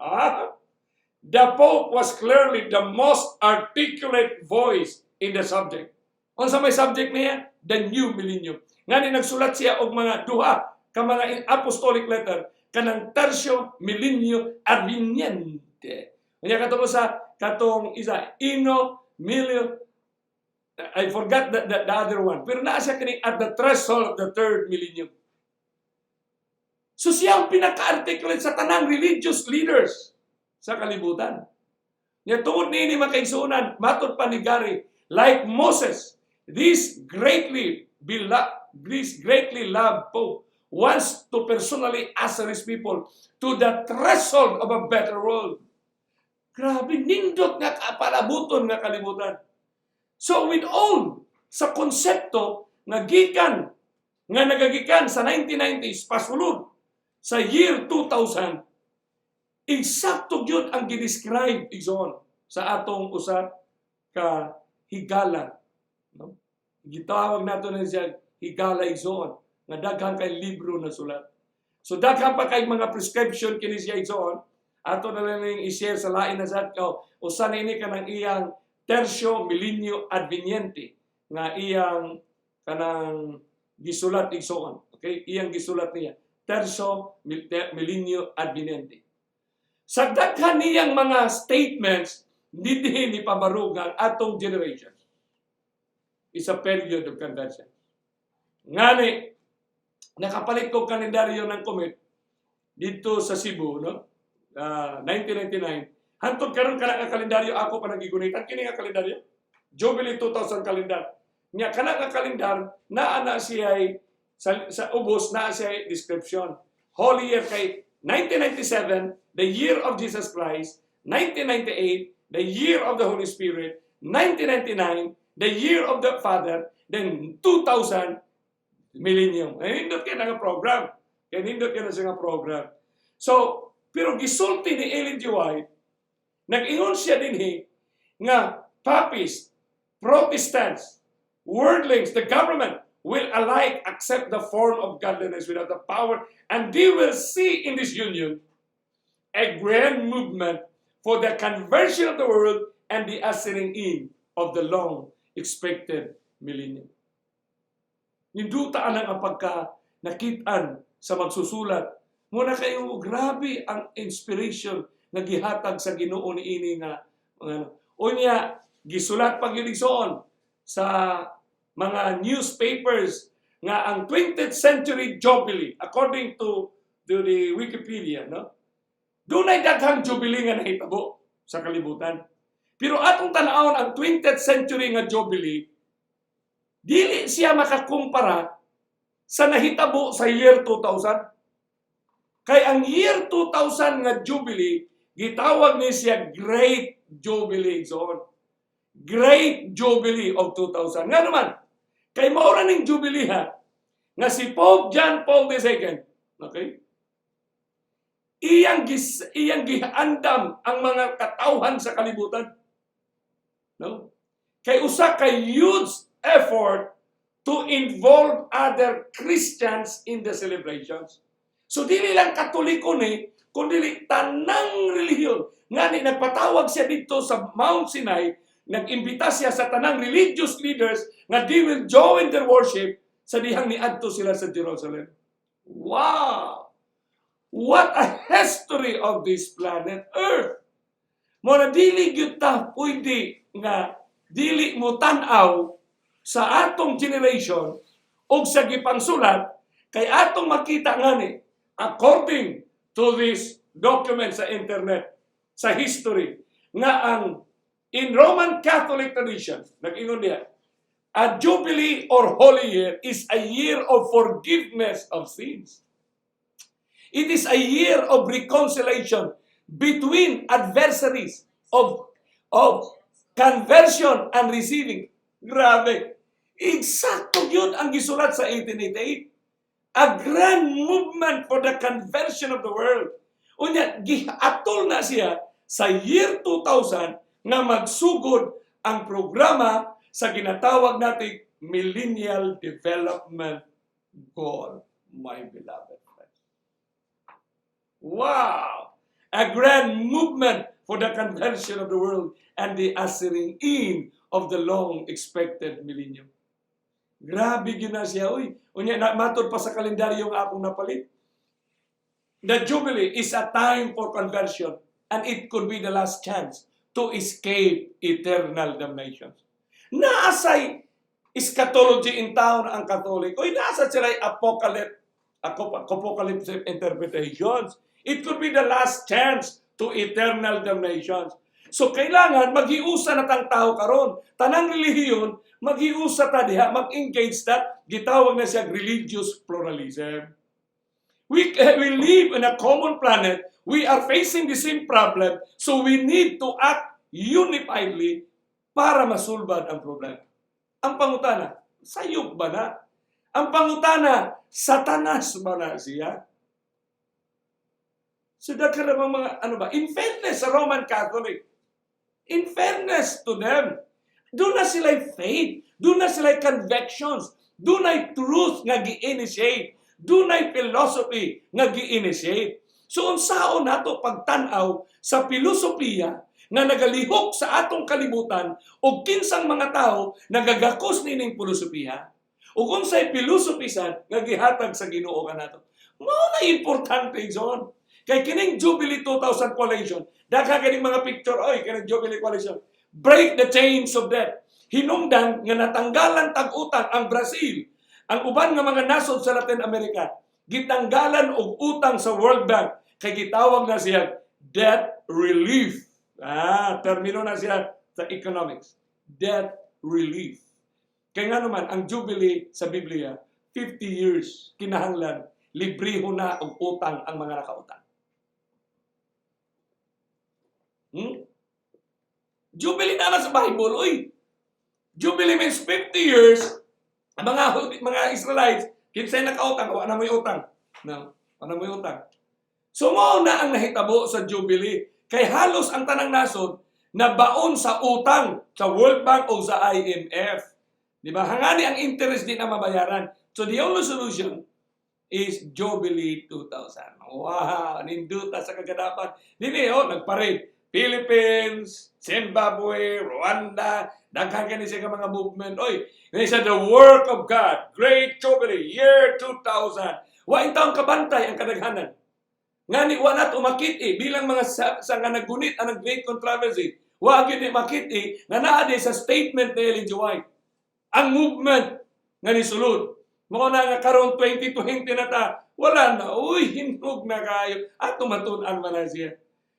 the Pope was clearly the most articulate voice in the subject. Unsa may subject niya? The new millennium. Ngani nagsulat siya og mga duha ka mga apostolic letter kanang Tertio Millennio Adveniente. Unya katong sa katong isa Inno Millio, I forgot the other one. Pero naa siya kini at the threshold of the third millennium. So siya ang pinaka-articulate sa tanang religious leaders sa kalibutan. Nya tungod niini, mga kaigsuonan, matod pa ni Gary, like Moses, this greatly loved Pope wants to personally usher his people to the threshold of a better world. Grabe, nindot nga kapalabuton nga kalibutan. So with all sa konsepto nga gikan nga nagagikan sa 1990s pasulod sa year 2000, eksakto gyud ang gidescribe, igsoon, sa atong usa ka higala, no? Gitawag nato na siya higala, igsoon, nga daghan kay libro na sulat. So daghan pa kay mga prescription kini siya, igsoon. Ato na lang ning i-share sa lain na sad ko. Usa ni ini kanang iyang Tertio Millennio Adveniente nga iyang kanang gisulat, igsoon. Okay, iyang gisulat niya. Tertio Millennio Adveniente. Sa daghan niyang mga statements, didhi ni pabarug ang atong generation is a period of conversion. Ngani, nakapalit ko kalendaryo ng Comet dito sa Cebu, no? 1999. Hantod karon kana nga kalendaryo ako pa nagigunitan kini nga kalendaryo. Jubilee 2000 calendar. Nya kana nga kalendar naa na siya sa ubos naa siya description. Holy year kay 1997, the year of Jesus Christ, 1998, the year of the Holy Spirit, 1999, the year of the Father, then 2000, millennium. Eh, nindot kay nga program. Kaya nindot kay na siya nga program. So, pero gisulti ni Ellen G. White, nag-ingon siya dinhi nga Papists, Protestants, worldlings, the government will alike accept the form of godliness without the power, and they will see in this union a grand movement for the conversion of the world and the ushering in of the long expected millennium. Ninduta anang ang pagka nakitaan sa magsusulat. Muna kayo, grabe ang inspiration nga gihatag sa Ginoo ni ini nga mga ano. Unya, gisulat pag yun igsoon sa mga newspapers nga ang 20th century jubilee, according to the Wikipedia, no, dunay daghang jubilee nga nahitabo sa kalibutan, pero atong tan-awon ang 20th century nga jubilee, dili siya makakumpara sa nahitabo sa year 2000, kay ang year 2000 nga jubilee, gitawag ni siya Great Jubilee, igsoon. Great Jubilee of 2000. Nga naman, kay mao ra ning jubilee ha, nga si Pope John Paul II, okay? Iyang giandam ang mga katawhan sa kalibutan. No? Kay usa kay huge effort to involve other Christians in the celebrations. So dili lang Katoliko ni, kundi tanang relihiyon. Ngani nagpatawag siya dito sa Mount Sinai, nag-imbita siya sa tanang religious leaders nga they will join their worship sa dihang niadto sila sa Jerusalem. Wow! What a history of this planet Earth! Mo na dili gyud ta pwede nga dili mo tan-aw sa atong generation og sa gipangsulat, kay atong makita ngani, according to this document sa internet, sa history, nga ang in Roman Catholic tradition, nag-ingon diha, a jubilee or holy year is a year of forgiveness of sins. It is a year of reconciliation between adversaries, of conversion and receiving. Grabe. Eksakto yun ang gisulat sa 1888. A grand movement for the conversion of the world. Unya, giatol na siya sa year 2000 nga magsugod ang programa sa ginatawag nating Millennial Development Goal, my beloved friends. Wow! A grand movement for the conversion of the world and the ushering in of the long expected millennium. Grabe gyud na siya, uy. Unya na matod pa sa kalendaryo nga akong napalit. The Jubilee is a time for conversion and it could be the last chance to escape eternal damnation. Naasay eschatology in town ang Catholic. Uy, nasa sila apocalypse interpretations. It could be the last chance to eternal damnations. So kailangan maghiusa na tang tao karon. Tanang relihiyon, maghiusa ta diha, mag-engage ta, gitawag na siya religious pluralism. We live in a common planet. We are facing the same problem. So we need to act unifiedly para masulbad ang problema. Ang pangutana, sayop ba na? Ang pangutana, Satanas ba na siya? So daghan ra mga ano ba, in fairness sa Roman Catholic, in fairness to them, duna sila faith, duna sila convictions, dunay truth nga gi-initiate, dunay philosophy nga gi-initiate. So unsaon nato pagtan-aw sa filosofiya nga nagalihok sa atong kalibutan ug kinsang mga tao nagagakos nining filosofiya? Ug unsay philosophy sad nga gihatag sa Ginoo kanato? Mao na importante, igsoon. Kay kining Jubilee 2000 Coalition, daghan kining mga picture, oy, kining Jubilee Coalition. Break the chains of death. Hinungdan nga natanggalan tag utang ang Brazil, ang uban nga mga nasod sa Latin America, gitanggalan og utang sa World Bank kay gitawag na siya debt relief. Ah, termino na siya sa economics. Debt relief. Kaya nga naman, ang Jubilee sa Biblia, 50 years, kinahanglan, libriho na og utang ang mga nakautang. Jubilee na na sa Bible, uy. Jubilee means 50 years. Ang mga Israelites, kinsay nakautang, wa na mo'y utang. No, wa na mo'y utang. So mao na ang nahitabo sa Jubilee. Kay halos ang tanang nasod na baon sa utang sa World Bank o sa IMF. Di ba? Hangani ang interest di na mabayaran. So the only solution is Jubilee 2000. Wow, ninduta sa kaganapan. Dili oh, nagparade. Philippines, Zimbabwe, Rwanda, daghan kani siya ka mga movement. Oy, ni siya the work of God, Great Jubilee, year 2000. Wa taong kabantay ang kadaghanan. Ngani wa nato makit-i bilang mga sa nga naggunit ang Great Controversy. Wa gyud ni makit-i nga naa di sa statement ni Ellen G. White. Ang movement nga nisulod. Mao na nga karon 2020 na ta, wala na. Uy, hinog na kayo. At tumatun-an man na siya.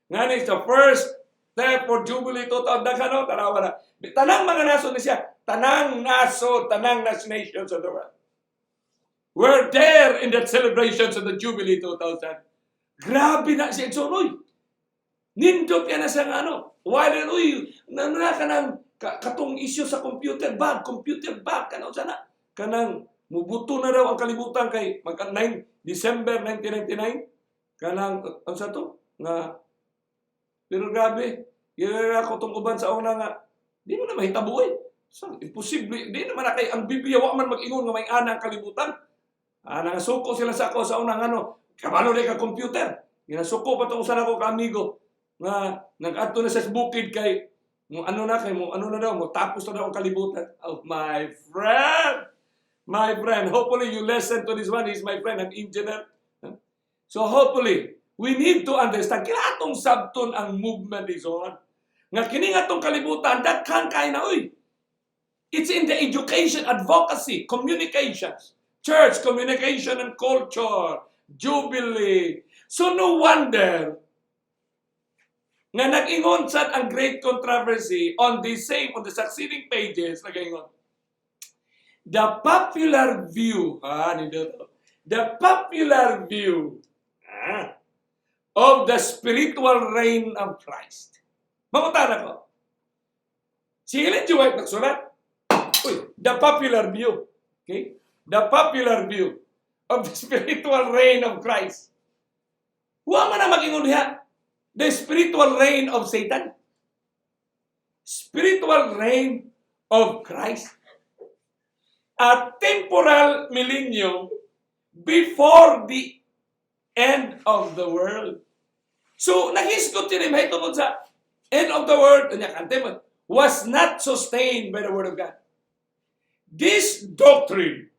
Ngani sa first step for Jubilee 2000, daghan no, tanawa na. Tanang mga nasod ni siya, tanang nasod, tanang nations of the world were there in that celebrations of the Jubilee 2000. Grabe na siya. So, uy, nindot yan na siya nga ano. While, uy, na ka ng katong issue sa computer bug, kanang sana. Kanang mubuto na raw ang kalibutan kay magka 9 December 1999. Kanang, ang sa to? Nga, pero grabe, yun ako tong uban sa una nga, di mo na mahitabo eh. So, imposible. Di naman na kay ang Biblia, wa man mag-ingon nga may ana ang kalibutan. Ah, nangasuko sila sa ako sa unang ano, kabalo na ka computer. Ginasuko pa tong usa nako ka amigo nga nag-adto na sa bukid kay mo ano na kay mo ano na daw mo tapos na daw ang kalibutan. Oh, my friend. My friend, hopefully you listen to this one. He's my friend, an engineer. So hopefully, we need to understand kila atong sabton ang movement is on. Nga kini nga atong kalibutan daghan kay na, uy. It's in the education, advocacy, communications, church, communication and culture, Jubilee. So no wonder nga nag-ingon sad ang Great Controversy on the succeeding pages, nag-ingon. The popular view, ah, nindot. The popular view, ah, of the spiritual reign of Christ. Mangutana ko. Si Ellen G. White nagsulat. Uy, the popular view. Okay? The popular view of the spiritual reign of Christ. Huwag man na mag-ingon diha. The spiritual reign of Satan. Spiritual reign of Christ. A temporal millennium before the end of the world. So, naghisgot yun eh, tungkol sa end of the world, unya, kante mo, was not sustained by the word of God. This doctrine,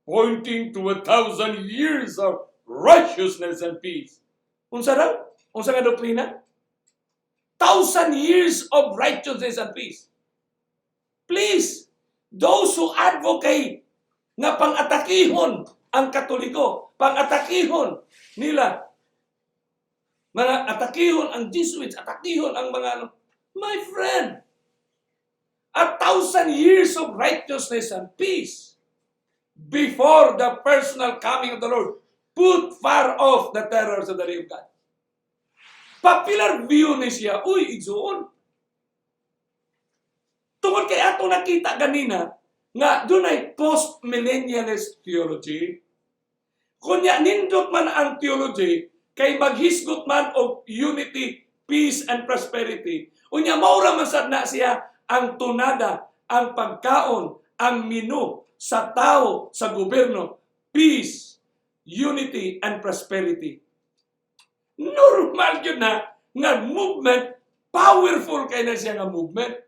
pointing to 1,000 years of righteousness and peace. Unsa daw? Unsa nga doktrina? 1,000 years of righteousness and peace. Please, those who advocate nga pang-atakihon ang Katoliko, pang-atakihon nila, mga atakihon ang Jesuits, atakihon ang mga ano, my friend, 1,000 years of righteousness and peace before the personal coming of the Lord put far off the terrors of the day of God. Popular view ni siya, uy, igsuon. Tungod kay ato nakita ganina, nga dunay post-millennialist theology. Kunya nindot man ang theology, kay maghisgot man og unity, peace, and prosperity. Unya maura man sad na siya ang tunada, ang pagkaon, ang menu sa tao, sa gobyerno. Peace, unity, and prosperity. Normal yun na nga movement, powerful kay na siya nga movement.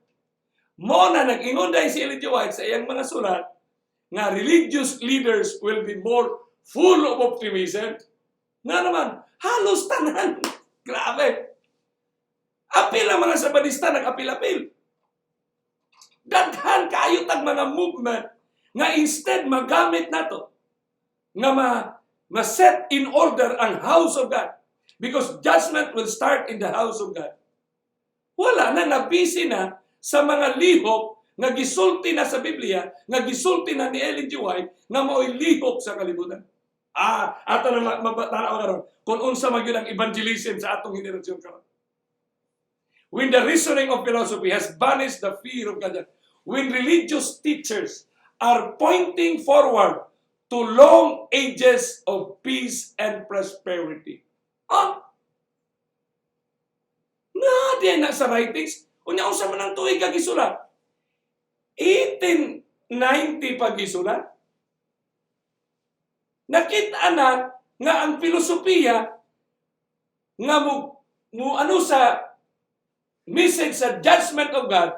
Mo na nag-ingon dahil si Ellen G. White sa iyang mga sulat nga religious leaders will be more full of optimism. Nga naman, halos tanan. Grabe. Apil ang mga Sabadista, nag-apil-apil. Daghan kayo tag mga movement nga instead magamit nato nga ma set in order ang house of God because judgment will start in the house of God. Wala na, nabisi na sa mga lihok nga gisulti na sa Biblia, nga gisulti na ni Ellen G. White, nga mao'y lihok sa kalibutan. Ah, ato na mabatanaw karon kung unsa man gyud ang evangelism sa atong henerasyon karon. When the reasoning of philosophy has banished the fear of God. when religious teachers are pointing forward to long ages of peace and prosperity." Ah? Na, di na sa writings. Unya, unsa man ang tuig ka gisulat? 1890 pa gisulat. Nakita na nga ang filosofiya nga mo ano sa message sa judgment of God,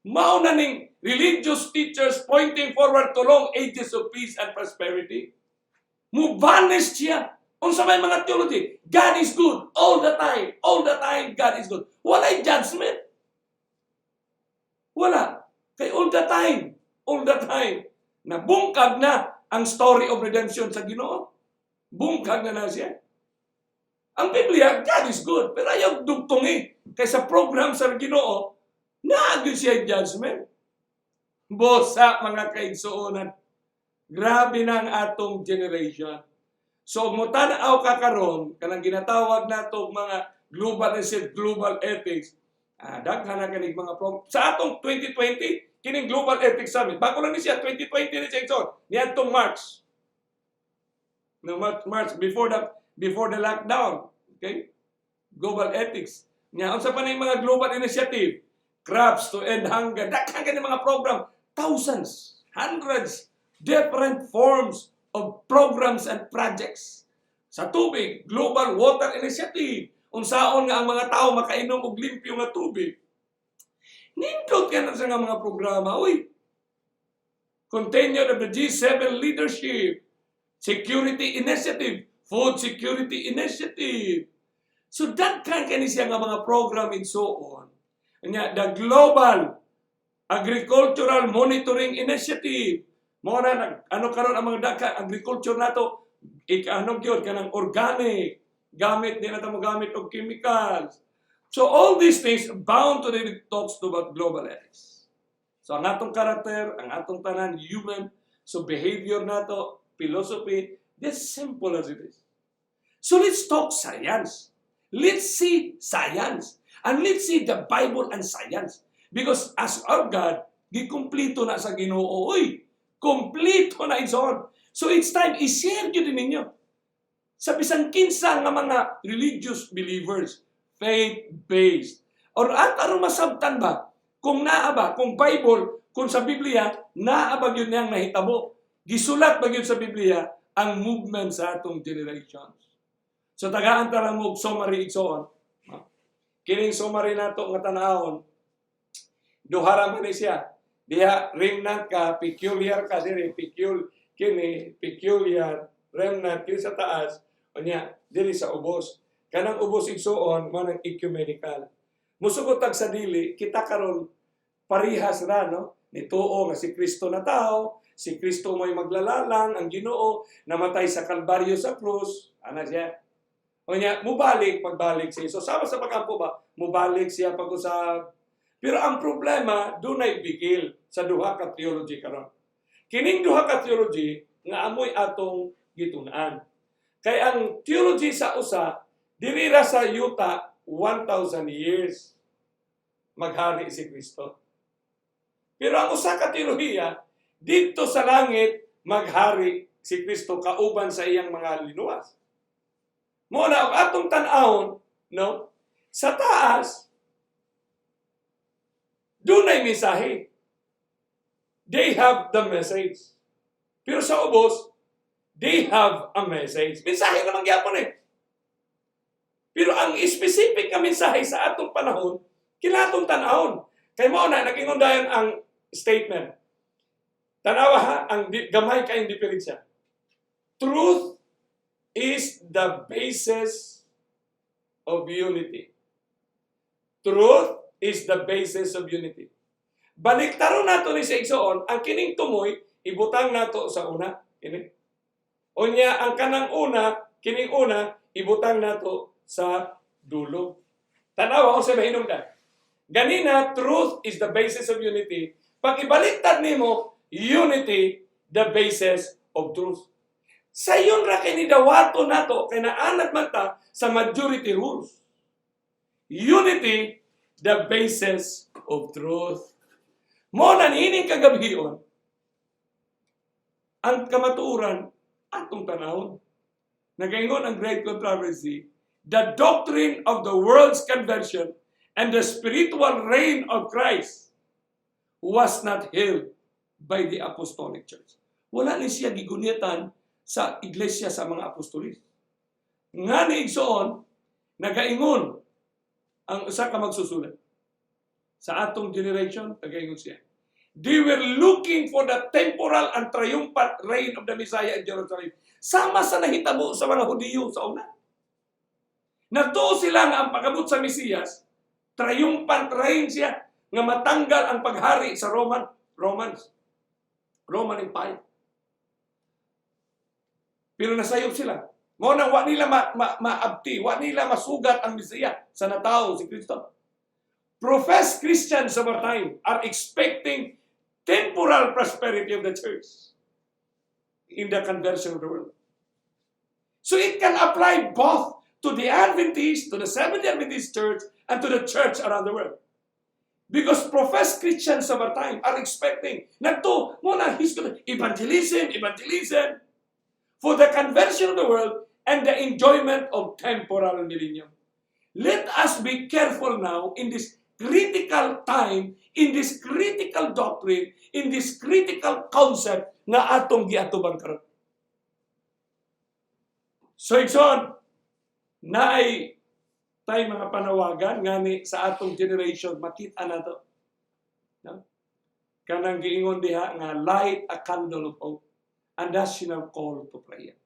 mao na ning religious teachers pointing forward to long ages of peace and prosperity. Mo vanish siya. Unsa may mga theology? God is good all the time. All the time, God is good. Walay judgment. Wala. Kay all the time. All the time. Nabungkag na ang story of redemption sa Ginoo. Bungkag na na siya. Ang Biblia, God is good. Pero ayaw dugtungi. Kay sa program sa Ginoo, naa gyud siya judgment. Bosa, mga kaigsuonan. Grabe na ang atong generation. So, mutanaw ka karon, kanang ginatawag nato mga global and global ethics, daghan na kanig mga sa atong 2020, kining Global Ethics Summit. Bago lang ni siya, 2020 ni siya, igsoon. Niadtong March. No, March, March before the lockdown. Okay? Global ethics. Nya unsa pa na yung mga global initiative? Crops to End Hunger. Daghan kani mga program. Thousands, hundreds, different forms of programs and projects. Sa tubig, Global Water Initiative. Unsaon nga ang mga tao makainom og limpyo nga tubig. Nindot ka na sa nga mga programa. Uy, continued of the G7 leadership, Security Initiative, Food Security Initiative. So daghan kani siya nga mga program and so on. Nya, the Global Agricultural Monitoring Initiative. Mo na nag ano karon ang mga dagka agriculture nato, ik ano gyud kanang organic gamit, di na ta mo gamit og chemicals. So all these things bound to the talks about global ethics. So ang atong karakter, ang atong tanan human, so behavior nato, philosophy, just simple as it is. So let's talk science. Let's see science. And let's see the Bible and science. Because as our God, gikumplito na sa Ginoo. Uy, kompleto na, igsoon. So it's time, i-share yun din ninyo sa bisan kinsa nga mga religious believers, faith-based. Or at aron masabtan ba, kung naa ba, kung Bible, kung sa Biblia, naa ba yun niyang nahitabo? Gisulat ba yun sa Biblia ang movement sa atong generations? So tagaan ta lang mo og summary, igsoon. No? Kining summary nato nga tanawon, duha ra man ni siya. Diha remnant ka, peculiar ka diri, kini peculiar, remnant kini sa taas, unya diri sa ubos. Kanang ubos, igsuon, mo nang ecumenical. Musugot tag sa dili, kita karon parihas ra, no? Nituo nga si Kristo na tao, si Kristo mo'y maglalalang, ang Ginoo, namatay sa Kalbaryo sa krus, ana siya. Unya, mubalik pagbalik siya. So sama sa pag-ampo ba, mubalik siya pag-usab. Pero ang problema, dunay bigil sa duha ka theology karon. Kining duha ka theology nga amoy atong gitun-an. Kay ang theology sa usa, diri ra sa yuta 1,000 years maghari si Kristo. Pero ang usa ka teolohiya, didto sa langit maghari si Kristo kauban sa iyang mga linuwas. Mo na og atong tan-awon, no? Sa taas dunay mensahe. They have the message. Pero sa ubos, they have a message. Mensahe naman gyapon eh. Pero ang specific nga mensahe sa atong panahon, kinatong tan-awon. Kay mao na nag-ingon dayon ang statement. Tanawa ha, ang gamay kayong diferensya. Truth is the basis of unity. Truth is the basis of unity. Baliktaron nato ni sa igsoon, ang kining tumoy, ibutang nato sa una. Kini. Unya, ang kanang una, kining una, ibutang nato sa dulo. Tanawa kung sa mahinungdan. Ganina, truth is the basis of unity. Pag ibaliktad nimo, unity, the basis of truth. Sayon ra kay ni dawato nato kay naanad man ta sa majority rules. Unity, the basis of truth. Mo na niining kagabion, ang kamatuoran atong tanawon. Nagaingon ang Great Controversy, the doctrine of the world's conversion and the spiritual reign of Christ was not held by the Apostolic Church. Wala ni siya gigunitan sa iglesia sa mga apostolis. Nga ni, igsoon, nagaingon ang usa ka magsusulat. Sa atong generation, nagaingon siya. They were looking for the temporal and triumphant reign of the Messiah in Jerusalem. Sama sa nahitabo sa mga Hudiyo sa una. Nagtuo sila nga ang pag-abot sa Mesiyas, triumphant reign siya, nga matanggal ang paghari sa Roman Empire. Pero nasayop sila. Mao nang wa nila maabti, wa nila masugat ang Mesiya sa natawo si Kristo. Professed Christians of our time are expecting temporal prosperity of the church in the conversion of the world. So it can apply both to the Adventist, to the Seventh-day Adventist Church, and to the church around the world. Because professed Christians of our time are expecting, nagtuo, mao na, evangelism, evangelism, for the conversion of the world and the enjoyment of temporal millennium. Let us be careful now in this critical time, in this critical doctrine, in this critical concept nga atong giatubang karon. So igsoon, naay tay mga panawagan ngani sa atong generation makita nato. No? Kanang giingon diha nga light a candle of hope, a national call to prayer.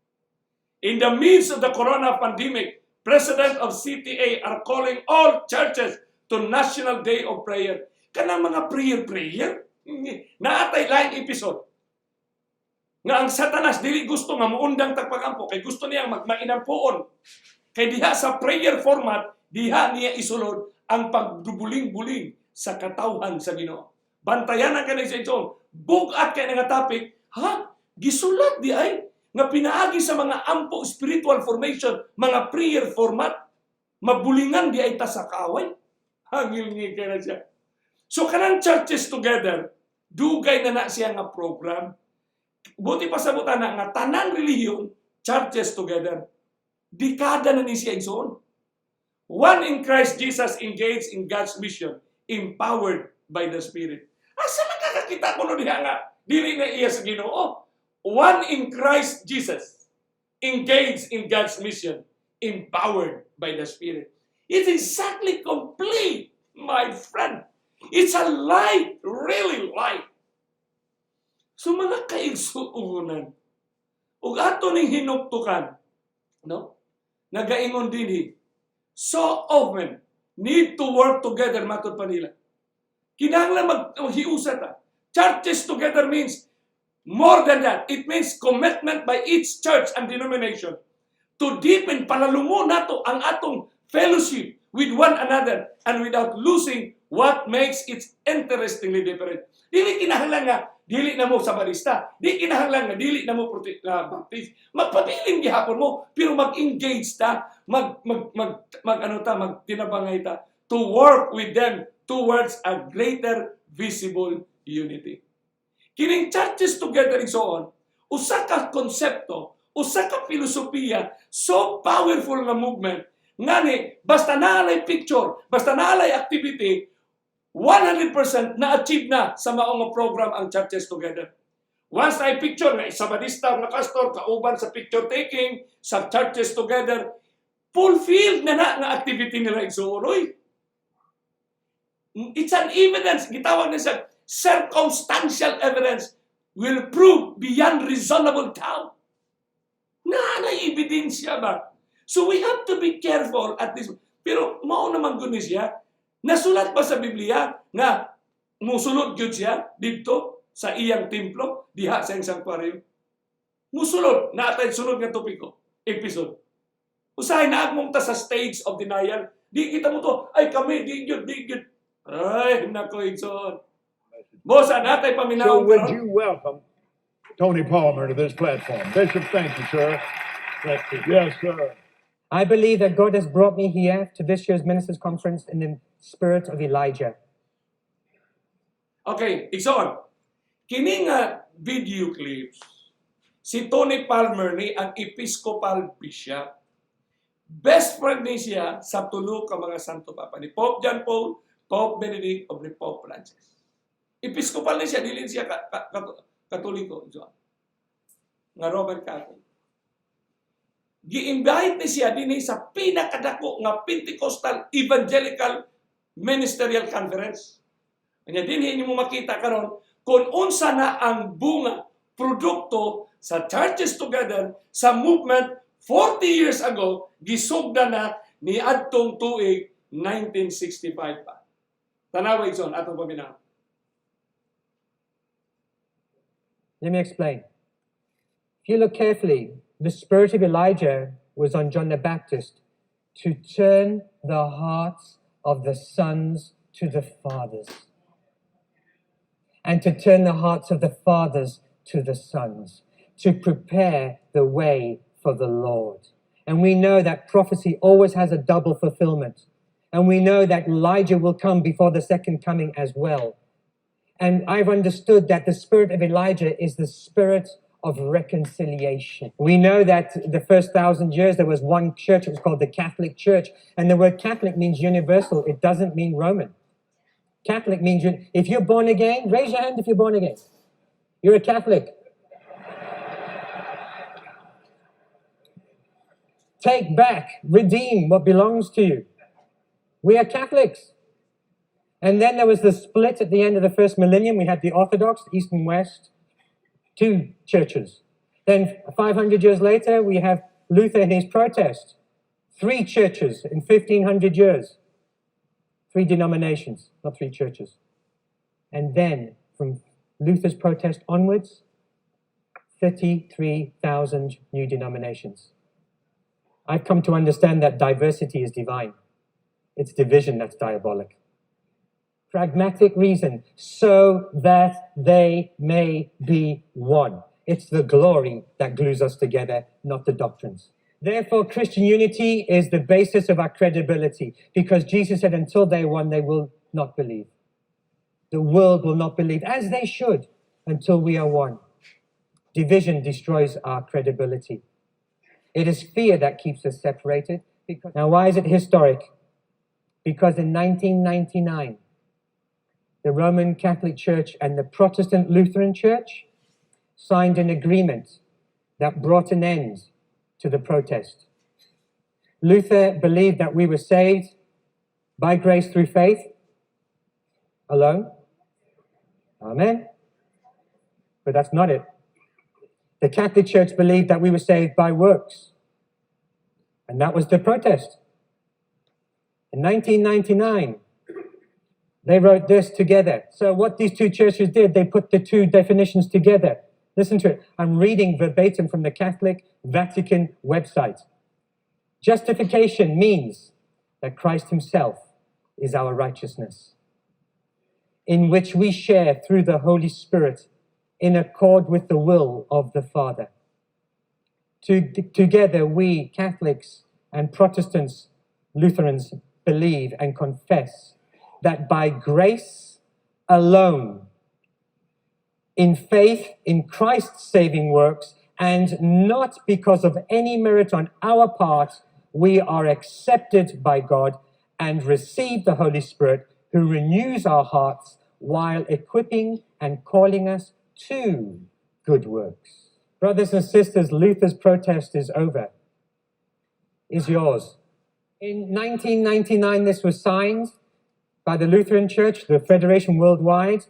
In the midst of the corona pandemic, President of CTA are calling all churches to National Day of Prayer. Kanang mga prayer prayer, naatay laing episode. Nga ang Satanas dili gusto nga muundang tag pagampo kay gusto niya magmainampuon. Kay diha sa prayer format, diha niya isulod ang pagdubuling-buling sa katawhan sa Ginoo. Bantayan ang kanang sa igsoon. Bug-at kay nga topic, ha? Gisulat di ay nga pinaagi sa mga ampo spiritual formation, mga prayer format, mabulingan di ay ta sa kaaway. Hangil ni kay na siya. So kanang Churches Together, dugay na na siya nga program. Buti pa sa na nga tanan relihiyon, Churches Together. Dekada na ni siya, igsoon. One in Christ Jesus engaged in God's mission, empowered by the Spirit. Asa man kakakita ko no diha nga dili na iya sa Ginoo? One in Christ Jesus engaged in God's mission, empowered by the Spirit. It's exactly complete, my friend. It's a light, really light. So mga kaigsuonan, ug ato ning hinuktukan, no? Nagaingon dinhi, so often need to work together matod pa nila. Kinahanglan maghiusa ta. Churches Together means more than that. It means commitment by each church and denomination to deepen, palalumon nato ang atong fellowship with one another and without losing what makes it interestingly different. Dili kinahanglan nga dili na mo Sabadista, di kinahanglan nga dili na mo Baptist. Magpabilin gihapon mo pero mag-engage ta, mag mag mag, mag ano ta, magtinabangay ta to work with them towards a greater visible unity. Kining Churches Together and so on, usa ka konsepto, usa ka filosofiya, so powerful nga movement, ngani, basta naalay picture, basta naalay activity, 100% na-achieve na sa maong program ang Churches Together. Once na picture nga Sabadista nga pastor kauban sa picture taking sa Churches Together, fulfilled na na nga activity nila, igsuon. Oy. It's an evidence, gitawag na siya, circumstantial evidence will prove beyond reasonable doubt. Na ebidensya ba? So we have to be careful at this. Pero mao naman gud ni siya. Nasulat ba sa Biblia nga musulod gyud siya didto sa iyang templo diha sa iyang sanktuaryo? Musulod na atay sulod nga topiko, episode. Usahay naagmong ta sa stage of denial. Di kita mo to, ay kami, di gyud, di gyud. Ay, nako, igsoon. Mo sa natay paminaw. So would you welcome Tony Palmer to this platform? Bishop, thank you, sir. Thank you. Yes, sir. I believe that God has brought me here to this year's ministers' conference in the spirit of Elijah. Okay, igsoon. Kini nga video clips, si Tony Palmer ni ang Episcopal Bishop. Best friend ni siya sa tulo ka mga Santo Papa, ni Pope John Paul, Pope Benedict, o ni Pope Francis. Episcopal ni siya, dili siya Katoliko, igsoon. Nga Roman Catholic. Gi-invite ni siya dinhi sa pinakadako nga Pentecostal Evangelical Ministerial Conference. Kanya dinhi inyo mo makita karon kung unsa na ang bunga, produkto sa Churches Together sa movement 40 years ago, gisugda na ni adtong tuig 1965 pa. Tanawa, igsoon, atong paminaw. Let me explain. If you look carefully, the spirit of Elijah was on John the Baptist to turn the hearts of the sons to the fathers and to turn the hearts of the fathers to the sons, to prepare the way for the Lord. And we know that prophecy always has a double fulfillment. And we know that Elijah will come before the second coming as well. And I've understood that the spirit of Elijah is the spirit of reconciliation. We know that the first 1,000 years there was one church, it was called the Catholic Church. And the word Catholic means universal, it doesn't mean Roman. Catholic means if you're born again, raise your hand if you're born again. You're a Catholic. Take back, redeem what belongs to you. We are Catholics. And then there was the split at the end of the first millennium. We had the Orthodox, East and West, two churches. Then 500 years later, we have Luther and his protest. Three churches in 1500 years. Three denominations, not three churches. And then from Luther's protest onwards, 33,000 new denominations. I've come to understand that diversity is divine. It's division that's diabolic. Pragmatic reason, so that they may be one. It's the glory that glues us together, not the doctrines. Therefore, Christian unity is the basis of our credibility because Jesus said, "Until they one, they will not believe." The world will not believe, as they should, until we are one. Division destroys our credibility. It is fear that keeps us separated. Now, why is it historic? Because in 1999, the Roman Catholic Church and the Protestant Lutheran Church signed an agreement that brought an end to the protest. Luther believed that we were saved by grace through faith alone. Amen. But that's not it. The Catholic Church believed that we were saved by works. And that was the protest. In 1999, they wrote this together. So, what these two churches did, they put the two definitions together. Listen to it. I'm reading verbatim from the Catholic Vatican website. Justification means that Christ Himself is our righteousness, in which we share through the Holy Spirit in accord with the will of the Father. Together, we, Catholics and Protestants, Lutherans, believe and confess that by grace alone, in faith in Christ's saving works, and not because of any merit on our part, we are accepted by God and receive the Holy Spirit, who renews our hearts while equipping and calling us to good works. Brothers and sisters, Luther's protest is over. Is yours? In 1999, this was signed by the Lutheran Church, the Federation worldwide.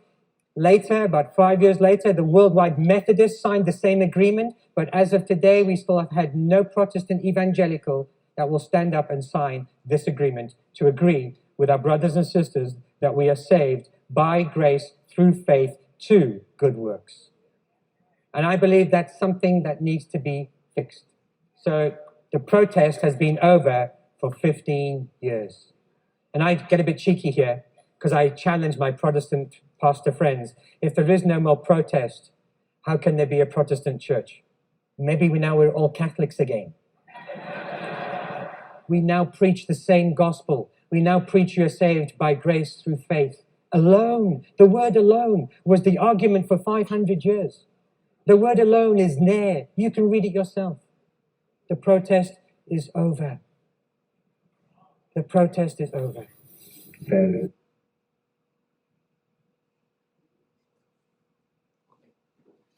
Later, about 5 years later, the Worldwide Methodists signed the same agreement. But as of today, we still have had no Protestant evangelical that will stand up and sign this agreement to agree with our brothers and sisters that we are saved by grace through faith to good works. And I believe that's something that needs to be fixed. So the protest has been over for 15 years. And I get a bit cheeky here because I challenge my Protestant pastor friends. If there is no more protest, how can there be a Protestant church? Maybe now we're all Catholics again. We now preach the same gospel. We now preach you're saved by grace through faith alone. Alone, the word "alone" was the argument for 500 years. The word "alone" is there. You can read it yourself. The protest is over. The protest is over. Per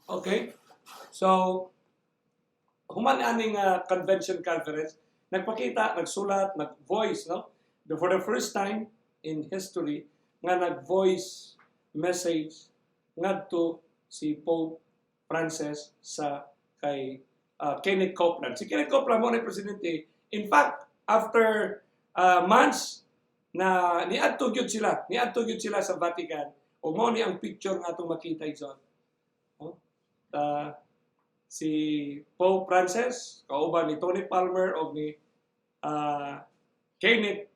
Okay? So, human aning convention conference, nagpakita, nagsulat, nag-voice, no? For the first time in history, nga nag-voice message ngadto si Pope Francis sa kay Kenneth Copeland. Si Kenneth Copeland mao ni presidente. In fact, after months na niadto gyud sila sa Vatican ug mao ni ang picture nga atong makita, John. No? Si Pope Francis, kauban ni Tony Palmer o ni Kenneth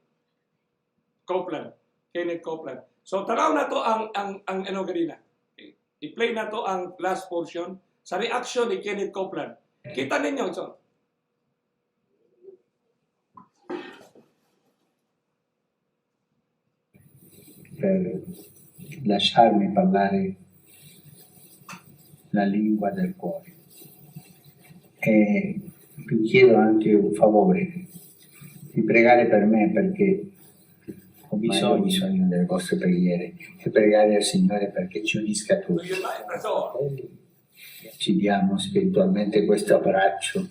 Copeland. Kenneth Copeland. So tanaw na to ang ano ganina. Okay. I-play na to ang last portion sa reaction ni Kenneth Copeland. Kita ninyo, John. Per lasciarmi parlare la lingua del cuore. E vi chiedo anche un favore, di pregare per me perché ho bisogno delle vostre preghiere e pregare al Signore perché ci unisca So tutti. yun na, so, Ci diamo spiritualmente questo abbraccio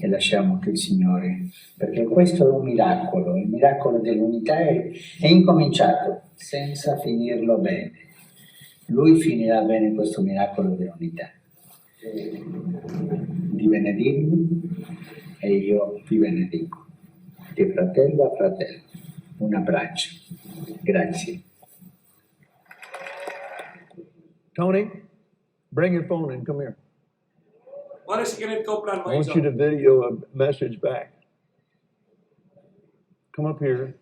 e lasciamo che il Signore, perché questo è un miracolo, il miracolo dell'unità è incominciato senza finirlo bene. Lui finirà bene questo miracolo dell'unità. Di benedirmi e io vi benedico. Di fratello a fratello. Un abbraccio. Grazie. Tony, bring your phone and come here. Mao na si Kenneth Copeland, I mga want you igsoon. To video a message back. Come up here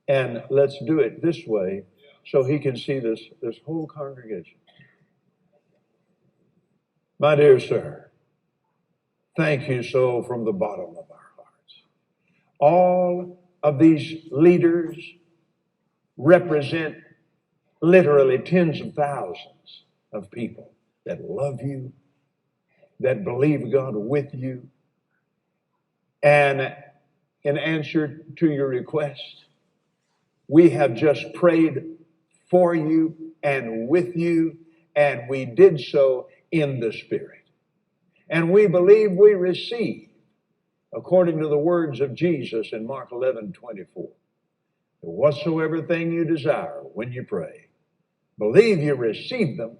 and let's do it this way so he can see this whole congregation. My dear sir, thank you so from the bottom of our hearts. All of these leaders represent literally tens of thousands of people that love you, that believe God with you. And in answer to your request, we have just prayed for you and with you, and we did so in the Spirit. And we believe we receive, according to the words of Jesus in Mark 11:24, that whatsoever thing you desire when you pray, believe you receive them,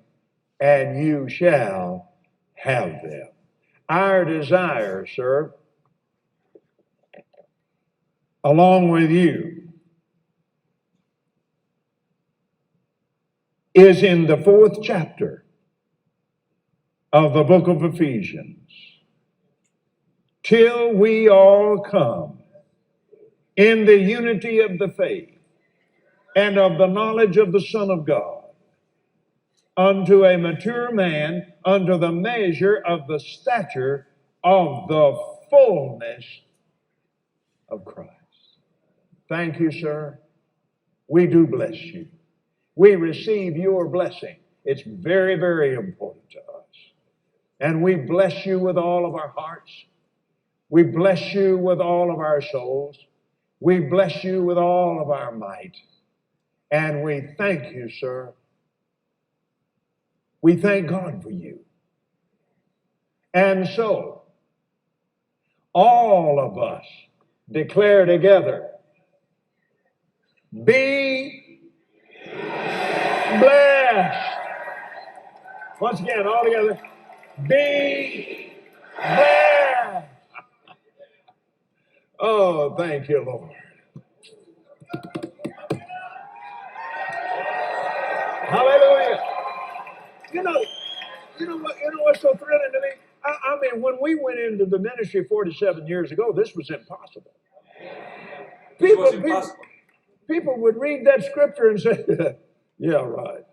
and you shall have them. Our desire, sir, along with you, is in the fourth chapter of the book of Ephesians. Till we all come in the unity of the faith and of the knowledge of the Son of God, unto a mature man, unto the measure of the stature of the fullness of Christ. Thank you, sir. We do bless you. We receive your blessing. It's very, very important to us. And we bless you with all of our hearts. We bless you with all of our souls. We bless you with all of our might. And we thank you, sir. We thank God for you. And so, all of us declare together, be blessed. Once again, all together, be blessed. Oh, thank you, Lord. Hallelujah. You know what's so thrilling to me? I mean, when we went into the ministry 47 years ago, this was impossible. It People, was people, impossible. People would read that scripture and say, "Yeah, right.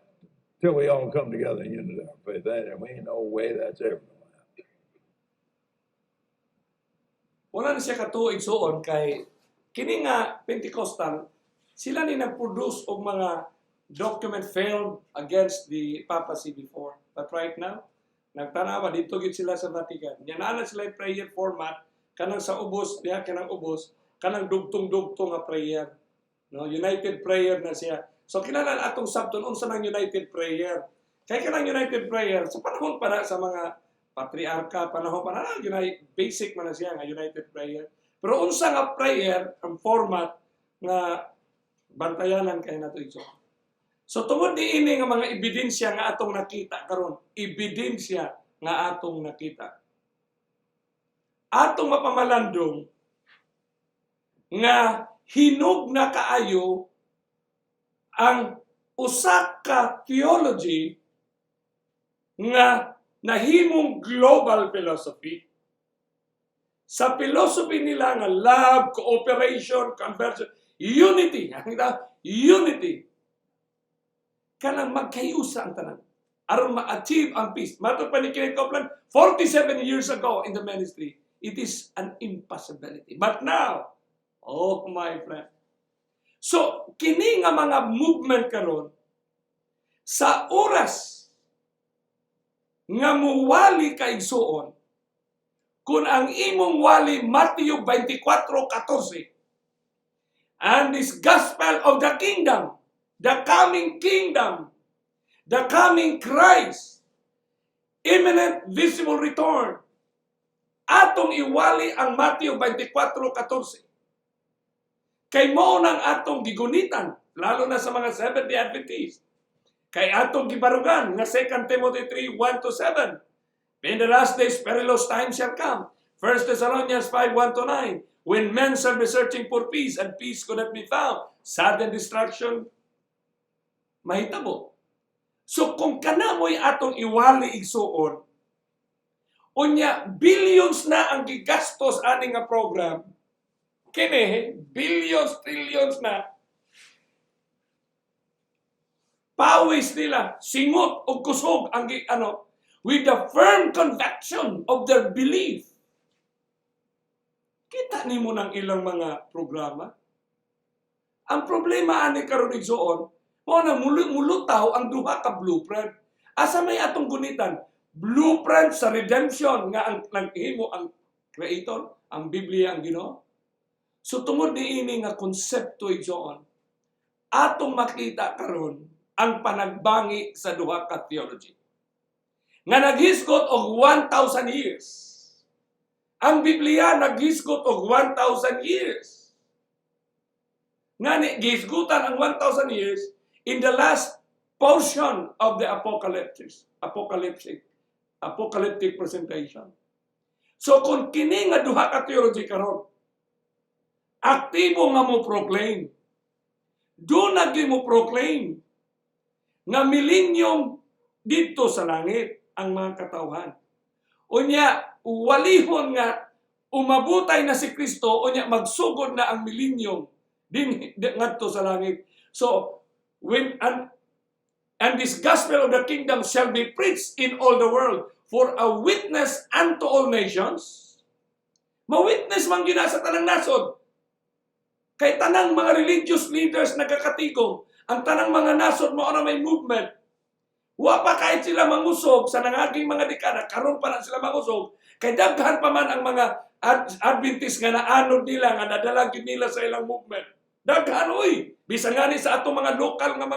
Till we all come together in unity of our faith." That, and we ain't no way that's ever going to happen. Wala na siya katuig suon kay kini nga Pentecostal. Sila ni nag-produce og mga document failed against the papacy before. But right now, nagtanawa dito gyud sila sa Vatican. Nya naa na sila yung prayer format kanang sa ubos, diha kanang ubos, kanang dugtong-dugtong nga prayer. No, united prayer na siya. So kinahanglan atong sabton unsa nang united prayer. Kay kanang united prayer sa panahon pa na sa mga patriarka, panahon pa na, basic man na siya nga united prayer. Pero unsa nga prayer ang format nga bantayanan kay nato igsoon. So tungod niini nga mga ebidensya nga atong nakita karon, ebidensya nga atong nakita, atong mapamalandong nga hinog na kaayo ang usa ka theology nga nahimong global philosophy. Sa philosophy nila nga love, cooperation, conversion, unity. Ang unity. Kanang magkayusa ang tanan aron ma-achieve ang peace. Matod pa ni Kenneth Copeland, 47 years ago in the ministry, it is an impossibility. But now, oh my friend. So, kini nga mga movement karon sa oras nga muwali ka igsuon, kung ang imong wali Matthew 24:14, and this gospel of the kingdom, the coming kingdom, the coming Christ, imminent visible return, atong iwali ang Matthew 24:14. Kay mao nang atong gigunitan, lalo na sa mga Seventh-day Adventists. Kay atong gibarugan nga 2 Timothy 3:1 to 7. In the last days, perilous times shall come. 1 Thessalonians 5:1 to 9. When men shall be searching for peace and peace could not be found, sudden destruction mahitabo. So kung kana mo'y atong iwali igsuon, unya billions na ang gigastos ani nga program, kini billions, trillions na pawis nila, singot o kusog ang ano, with the firm conviction of their belief. Kita nimo ng ilang mga programa. Ang problema ani karon igsuon, mao na mulutaw ang duha ka blueprint. Asa may atong gunitan? Blueprint sa redemption nga ang naghimo ang Creator, ang Biblia, ang Ginoo. So tungod niini nga konsepto igsoon, atong makita karon ang panagbangi sa duha ka theology nga naghisgot og 1,000 years. Ang Biblia naghisgot og 1,000 years. Ngani gihisgutan ang 1,000 years in the last portion of the apocalyptic presentation. So kung kini nga duha ka theology karon aktibo nga mo proclaim, do na gyud mo proclaim nga millennium dito sa langit ang mga katawhan. Unya, walihon nga umabutay na si Kristo, unya magsugod na ang millennium din ngadto sa langit. So, when and this gospel of the kingdom shall be preached in all the world for a witness unto all nations. Ma-witness man gyud na sa tanang nasod. Kay tanang mga religious leaders nagkakatigom, ang tanang mga nasod mao na may movement. Wa pa kahit sila mangusog sa nangaging mga dekada, karon pa na sila mangusog, kay daghan pa man ang mga Adventist nga naanod nila, nga nadala gyud nila sa ilang movement. Daghan oy, bisan ngani sa atong mga lokal nga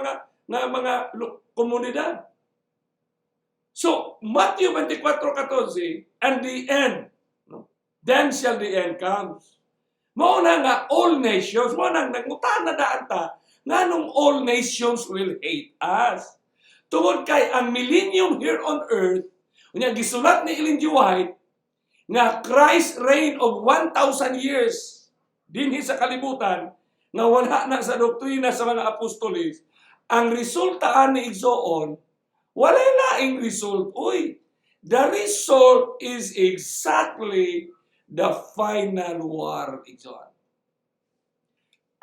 mga komunidad. So, Matthew 24:14, and the end, no? Then shall the end comes. Mao na nga all nations, mao na nangutana daan ta, nganong all nations will hate us? Tungod kay ang millennium here on earth, unya gisulat ni Ellen G. White, nga Christ reign of 1,000 years dinhi sa kalibutan, nga wala na sa doktrina sa mga apostolis, ang resulta ani igsoon, walay laing result. Uy, the result is exactly the final war, igsoon.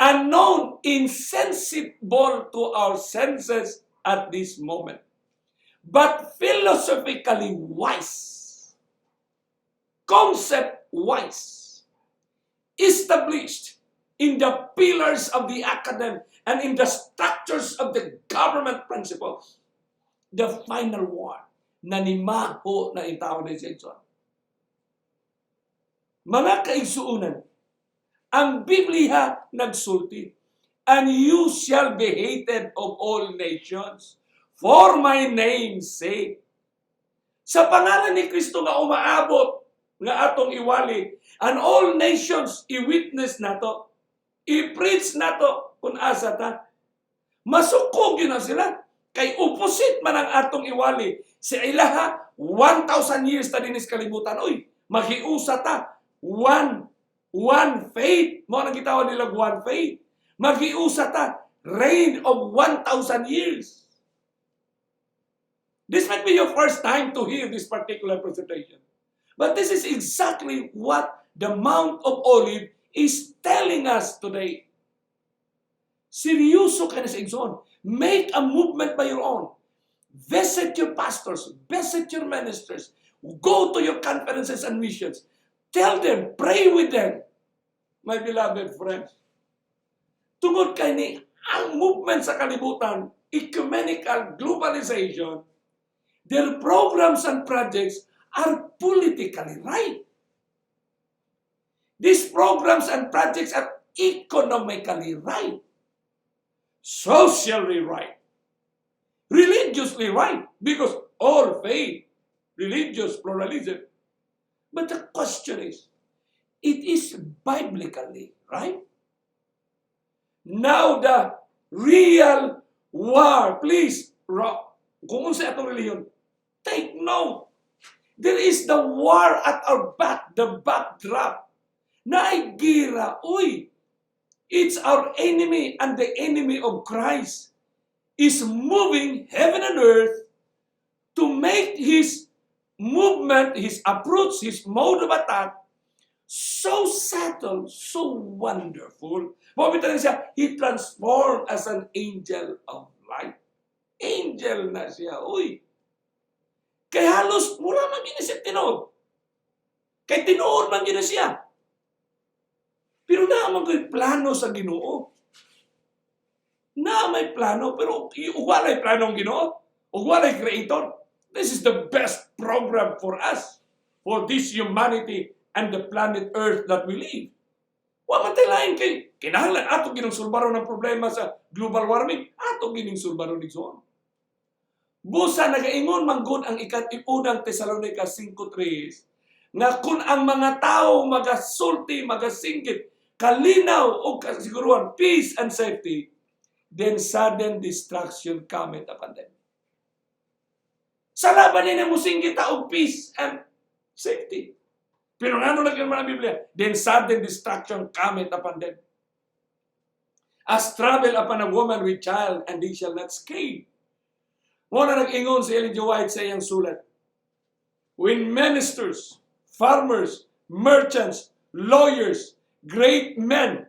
Unknown, insensible to our senses at this moment, but philosophically wise, concept wise, established in the pillars of the academy. and in the structures of the government principles. The final war na nimaho na intawon ni Jason. Mga kaigsuunan, ang Biblia nagsulti, "And you shall be hated of all nations for my name's sake." Sa pangalan ni Kristo nga umaabot nga atong iwali, and all nations i-witness nato, i-preach nato kung asa ta. Masukog gyud na sila. Kay opposite man ang atong iwali. Sa ilaha, 1,000 years ta dinis kalibutan. Uy, maghiusa ta. One faith. Mao nang gitawag nila one faith. Maghiusa ta. Reign of 1,000 years. This might be your first time to hear this particular presentation. But this is exactly what the Mount of Olive is telling us today. Seryoso ka na sa igsoon. Make a movement by your own. Visit your pastors, visit your ministers, go to your conferences and missions. Tell them, pray with them, my beloved friends. Tungod kay ni ang movement sa kalibutan, ecumenical globalization, their programs and projects are politically right. These programs and projects are economically right, socially right, religiously right, because all faith, religious pluralism. But the question is, it is biblically right? Now the real war, please, kung unsa atong relihiyon, take note. There is the war at our back, the backdrop. Naay gira, uy, it's our enemy, and the enemy of Christ is moving heaven and earth to make his movement, his approach, his mode of attack so subtle, so wonderful. Mao rin siya, he transformed as an angel of light. Angel na siya, uy. Kay halos mura man gyud siya tinuod. Kay tinuod man gyud siya. Pero naa man ko'y plano sa Ginoo. Na may plano, pero walay plano ang Ginoo. Ug walay creator. This is the best program for us, for this humanity and the planet Earth that we live. Wa man tay lain kay kinahanglan ato gining sulbaron ang problema sa global warming, ato gining sulbaron igsoon. Busa nagaingon man gud ang ikat-unang Tesalonica 5:3 nga kung ang mga tao magasulti, magasinggit, kalinaw o kasiguruhan, peace and safety, then sudden destruction cometh upon them. Sa laban nila musinggit ta og peace and safety. Pero ngano lagi man ang Biblia? Then sudden destruction cometh upon them. As trouble upon a woman with child, and they shall not escape. Mao na nag-ingon si Ellen G. White sa iyang sulat. When ministers, farmers, merchants, lawyers, great men,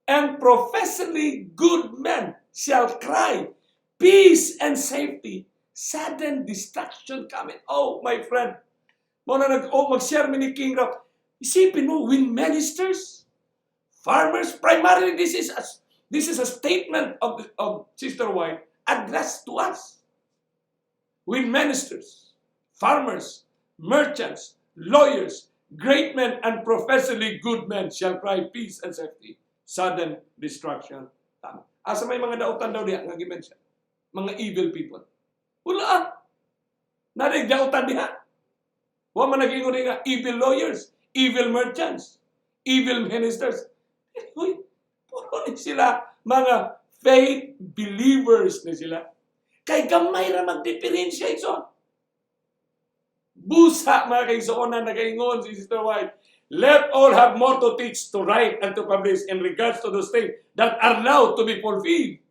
and professedly good men shall cry, "Peace and safety," sudden destruction coming. Oh, my friend. Mao na nag, oh, mag-share mi ni King Rap. Isipin mo, when ministers, farmers, primarily this is a statement of Sister White addressed to us. When ministers, farmers, merchants, lawyers, great men, and professedly good men shall cry peace and safety, sudden destruction. Tama. Asa may mga dautan daw diha nga gimension? Mga evil people. Wala ah. Naray dautan diha. Wa man nag-ingon nga evil lawyers, evil merchants, evil ministers. Uy, puro ni sila mga faith believers ni sila. Kay gamay ra magdiferensya igsoon. Busa, mga kaigsuonan, nagaingon si Sister White, "Let all have more to teach, to write, and to publish in regards to those things that are now to be fulfilled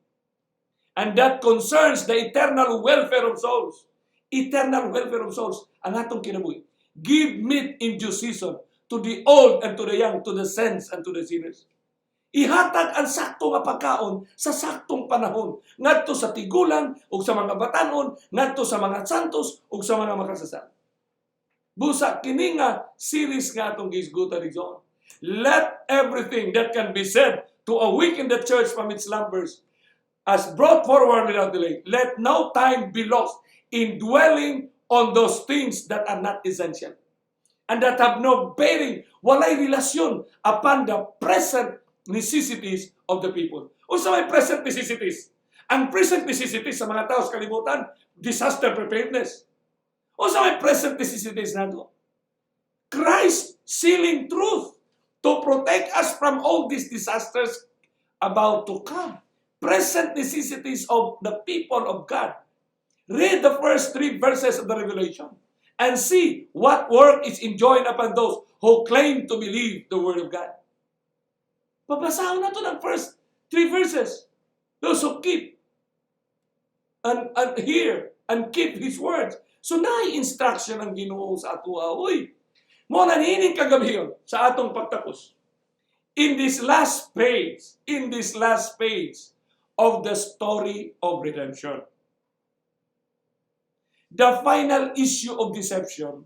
and that concerns the eternal welfare of souls." Eternal welfare of souls ang atong kinabuhi. "Give meat in due season to the old and to the young, to the saints and to the sinners." Ihatag ang sakto nga pagkaon sa saktong panahon ngadto sa tigulang ug sa mga batanon, ngadto sa mga santos ug sa mga makasasala. Busa kini nga series nga atong gihisgutan, igsoon. Let everything that can be said to awaken the church from its slumbers as brought forward without delay. Let no time be lost in dwelling on those things that are not essential and that have no bearing, walay relasyon upon the present necessities of the people. Unsa may present necessities? Ang present necessities sa mga tao sa kalibutan, disaster preparedness. Unsa may present necessities nato? Christ sealing truth to protect us from all these disasters about to come. Present necessities of the people of God. Read the first three verses of the Revelation and see what work is enjoined upon those who claim to believe the Word of God. Babasahon nato ng first three verses. Those who keep and hear and keep His words. So naay instruction ang Ginoo sa ato. Uy, mao na niining kagabion sa atong pagtapos. In this last page of the story of redemption, the final issue of deception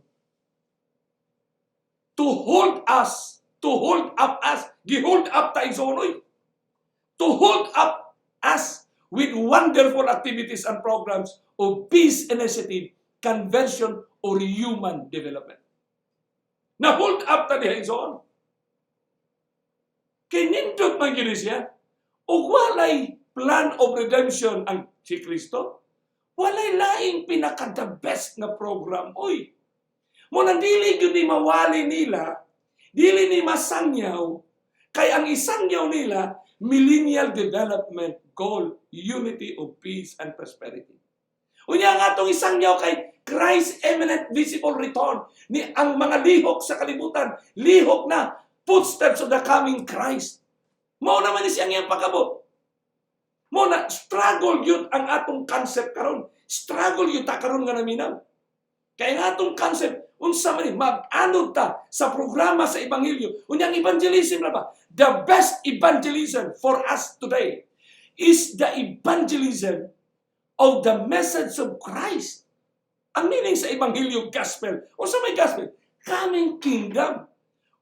to hold us, to hold up us, gi-hold up ta, igsoon, oy. To hold up us with wonderful activities and programs of peace initiative, conversion, or human development. Na-hold up ta diha, igsoon. Kay nindot man gyud siya. Ug walay plan of redemption ang si Kristo. Walay laing pinaka the best nga program. Oy. Mao nang dili gyud ni mawali nila, dili ni masangyaw, kay ang isangyaw nila, Millennial Development Goal, unity of peace and prosperity. Unya ang atong isangyaw kay Christ's imminent visible return ni ang mga lihok sa kalibutan, lihok na footsteps of the coming Christ. Mao naman ni siyang iyang pag-abot. Mao na struggle yun ang atong concept karon. Struggle yun ta karon nga naminaw. Kaya ang atong concept, unsa man ni mag-anod ta sa programa sa ebanghelyo. Unyang evangelism na ba? The best evangelism for us today is the evangelism of the message of Christ. Ang meaning sa ebanghelyo, gospel. Unsa may gospel? Coming kingdom.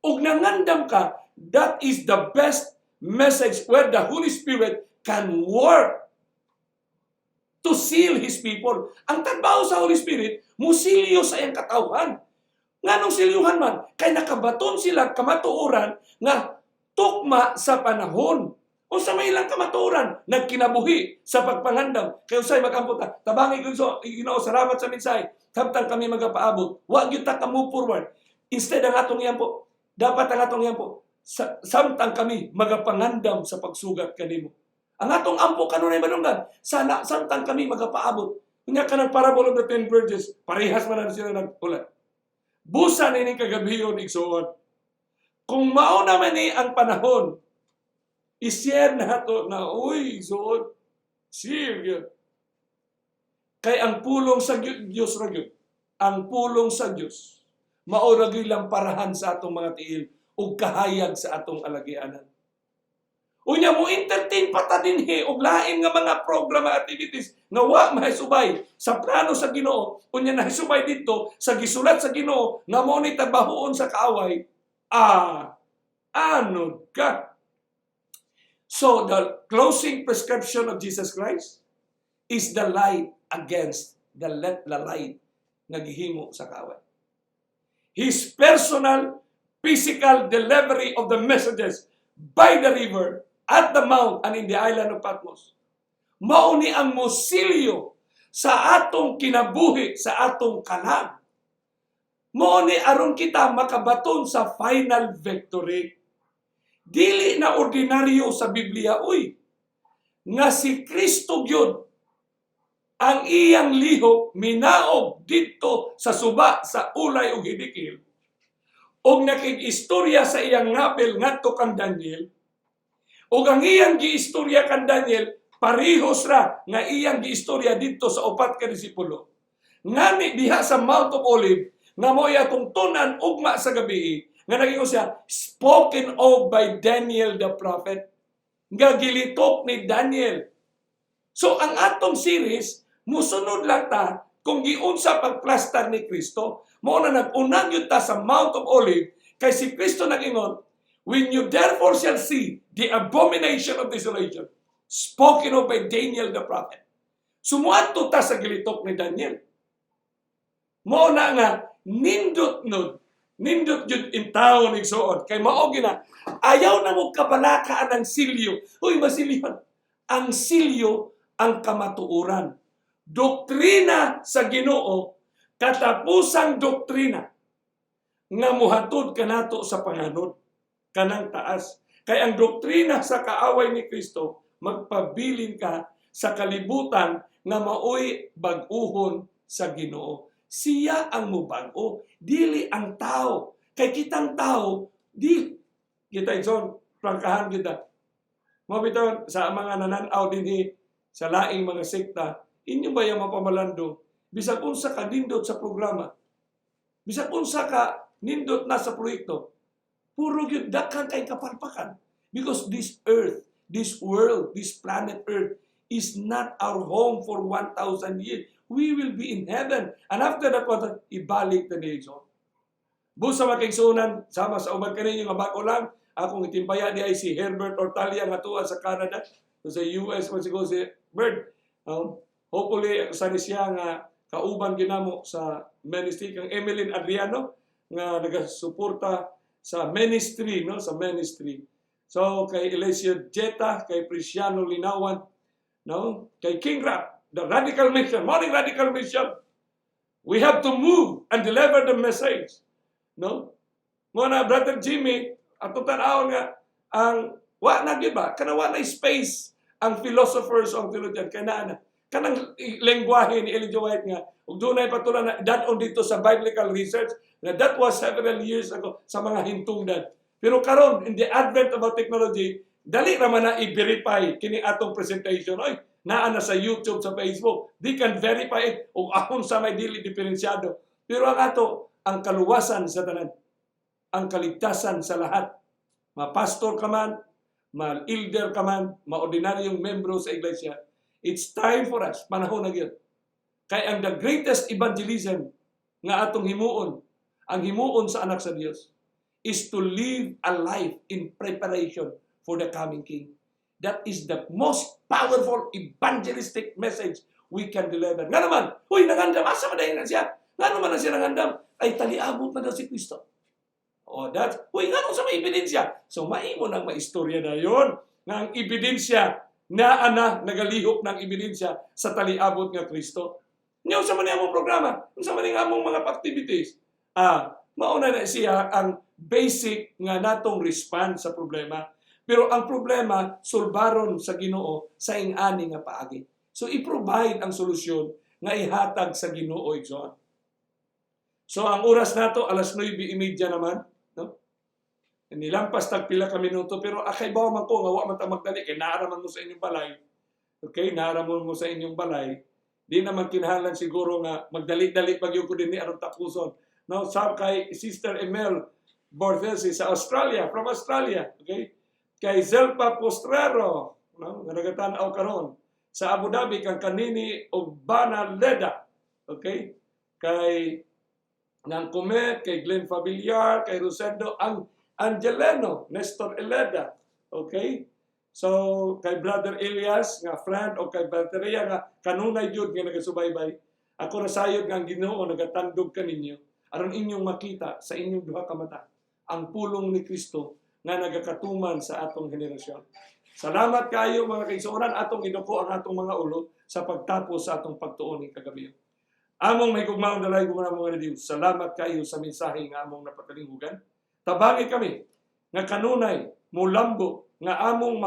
Ug nangandam ka, that is the best message where the Holy Spirit can work to seal His people. Ang trabaho sa Holy Spirit, musilyo sa iyang katawhan. Nganong silyuhan man? Kay nakabaton sila kamatuoran nga tukma sa panahon. Unsa may ilang kamatuoran? Nagkinabuhi sa pagpangandam. Kay usay magampo ta. Tabangi ko so, Ginoo, salamat sa mensahe. Samtang kami magapaabot. Wa gyud ta ka move forward. Instead ang atong iampo, dapat ang atong iampo, samtang kami magapangandam sa pagsugat kanimo. Ang atong ampo kanunay madunggan, sana samtang kami magapaabot. Unya kanang parable of the 10 virgins, parehas man na sila naghulat. Busa nining kagabiyon, igsoon. Kung mao naman ni ang panahon, i-share nato na, uy, igsoon, share yun. Kay ang pulong sa Diyos ra gyud, ang pulong sa Diyos, mao ra gyud lamparahan sa atong mga tiil ug kahayag sa atong alagianan. Unya mo entertain pa ta dinhi og lain nga mga program, activities nga wa mahisubay sa plano sa Ginoo, unya nahisubay didto sa gisulat sa Ginoo nga mao ni trabahoon sa kaaway. Ah, anod ka. So the closing prescription of Jesus Christ is the light against the let the light nga gihimo sa kaaway. His personal physical delivery of the messages by the river, at the mount, and in the island of Patmos. Mao ni ang musilyo sa atong kinabuhi, sa atong kalag. Mao ni aron kita makabaton sa final victory. Dili na ordinaryo sa Biblia, uy, nga si Kristo gyud ang iyang lihok minaog didto sa suba sa Ulai ug Hidikil og nakig-istorya sa iyang ngabel ngadto kang Daniel, ug ang iyang giistorya kang Daniel parihos ra nga iyang giistorya didto sa upat ka disipulo ngani diha sa Mount of Olive nga mao atong tunan ugma sa gabi, nga naging siya spoken of by Daniel the prophet, nga gilitok ni Daniel. So ang atong series musunod lang ta kung giunsa pagplastar ni Kristo. Mao na nag-unang yun ta sa Mount of Olive kay si Kristo nag-ingon, "When you therefore shall see the abomination of desolation, spoken of by Daniel the prophet." Sumuadto ta sa gilitok ni Daniel. Mao na nga nindot nud, nindot jud in taon, igsoon. Kay mao gina, ayaw na mo kabalaka ang silyo. Uy, masilyon. Ang silyo ang kamatuoran. Doktrina sa Ginoo, katapusang doktrina nga muhatod kanato sa panganod kanang taas. Kay ang doktrina sa kaaway ni Kristo, magpabilin ka sa kalibutan nga maoy bag-uhon sa Ginoo. Siya ang mubag-o, dili ang tao. Kay kitang tao, di kita, igsoon, prangkahan kita. Mao bitaw sa mga nananaw dinhi sa laing mga sekta, inyo ba yung mapamalando? Bisag unsa ka nindot sa programa, bisag unsa ka nindot na sa proyekto, puro gyud daghan kay kapalpakan. Because this earth, this world, this planet Earth is not our home for 1,000 years. We will be in heaven. And after that, what, ibalik na ni igsoon. Busa mga kaigsuonan, sama sa uban kaninyo nga bag-o lang, akong itimpaya di ay si Herbert Ortalia nga tuwa sa Canada, sa US man siguro si Bert. Hopefully, sa ni siya nga kauban ginamo sa ministry kang Emeline Adriano nga nagasuporta sa ministry, no, sa ministry. So kay Eliseo Jeta, kay Preciano Linawan, no, kay King Rap, the Radical Mission, Morning Radical Mission. We have to move and deliver the message. No? Mao na, Brother Jimmy, atong tan-awon nga ang wa na gyud ba kana, wa na space ang philosophers o ang theologian kay naa na kanang lengguwahe ni Ellen G. White nga ug dunay patulan na dad-on dito sa biblical research na that was several years ago sa mga hintungdan. Pero karon, in the advent of our technology, dali ra man na i-verify kini atong presentation. Oy, naa na sa YouTube, sa Facebook, they can verify it ug ahon sa may dili diferensyado. Pero ang ato, ang kaluwasan sa tanan, ang kaligtasan sa lahat, ma-pastor ka man, ma-elder ka man, ma-ordinaryong membro sa iglesia, it's time for us, panahon na gyud. Kay ang the greatest evangelism nga atong himuon, ang himuon sa anak sa Dios, is to live a life in preparation for the coming King. That is the most powerful evangelistic message we can deliver. Nga naman, huy, nangandam, asa man na siya? Nga naman na siya nangandam? Ay taliabot na daw si Kristo. Oh, that, huy, nga sa may ebidensya. So, maimo nang maistorya na yon nga ang ebidensya na ana nagalihok ng ebidensya sa taliabot nga Kristo. Nya unsa man among programa? Unsa man ang among mga activities? Ah, mauna na siya ang basic nga natong response sa problema. Pero ang problema sulbaron sa Ginoo sa ing-ani nga paagi. So i-provide ang solusyon nga ihatag sa Ginoo, igsoon. So ang oras nato alas 9:30 naman, no? Nilampas tag pila ka minuto, pero akay bawa man ko nga wa man ta magdali kay naa man mo sa inyong balay. Okay, naa man mo sa inyong balay. Di naman kinahanglan siguro nga magdali-dali pag ko dinhi aron tapuson. No, sa kay Sister Emel Borthesi sa Australia, from Australia, okay? Kay Zelpa Postrero, no, nga nagatan-aw karon sa Abu Dhabi, kang kanini og Bana Leda. Okay? Kay nang Kumet, kay Glenn Fabiliar, kay Rosendo ang Angeleno, Nestor Eleda. Okay? So, kay Brother Elias nga friend o kay Bateria nga kanunay gyud nga nagasubaybay. Ako nasayod nga ang Ginoo nagatandog kaninyo aron inyong makita sa inyong duha ka mata ang pulong ni Kristo nga nagakatuman sa atong henerasyon. Salamat kayo, mga kaigsuonan. Atong iduko ang atong mga ulo sa pagtapos sa atong pagtuon ni kagabi. Among mahigugmaong dalaygon nga mga Diyos, salamat kayo sa mensahe nga among napatalinghugan. Tabangi kami nga kanunay mulambo nga among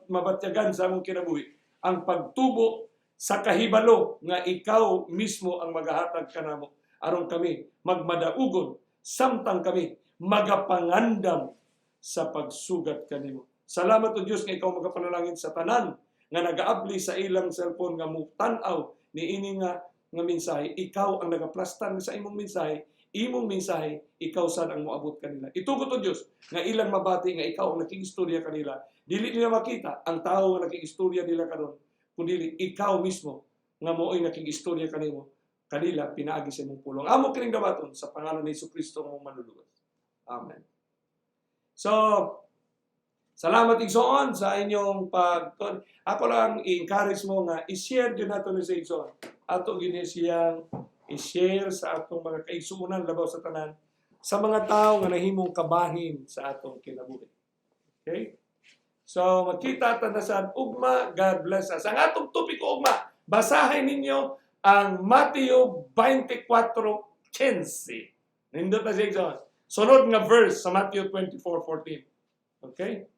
mabatyagan sa among kinabuhi ang pagtubo sa kahibalo nga ikaw mismo ang magahatag kanamo aron kami magmadaugon samtang kami magapangandam sa pagsugat kanimo. Salamat o Dios nga ikaw magapanalangin sa tanan nga nagaabli sa ilang cellphone nga mutan-aw ni ini nga mensahe. Ikaw ang nagaplastar sa imong mensahe, imong mensahe, ikaw sad ang moabot kanila. Itugot o Dios nga ilang mabati nga ikaw ang nakigistorya kanila. Dili nila makita ang tao nga nakigistorya nila karon, kundi ikaw mismo nga mooy nakigistorya kanimo kanila pinaagi sa imong pulong. Amo kining dawaton sa pangalan ni Hesus Kristo nga among manluluwas. Amen. So, Salamat, igsoon, sa inyong pag. Ako lang i-encourage mo nga i-share gyud nato ni sa igsoon. Ato gyud ni siyang i-share sa atong mga kaigsuonan, labaw sa tanan sa mga tao nga nahimong kabahin sa atong kinabuhi. Okay? So makita ta na sa ugma. God bless us. Ang atong topiko ugma, basahin ninyo ang Mateo 24:15. Nindot na siya, igsoon. Sunod nga verse sa Matthew 24:14. Okay?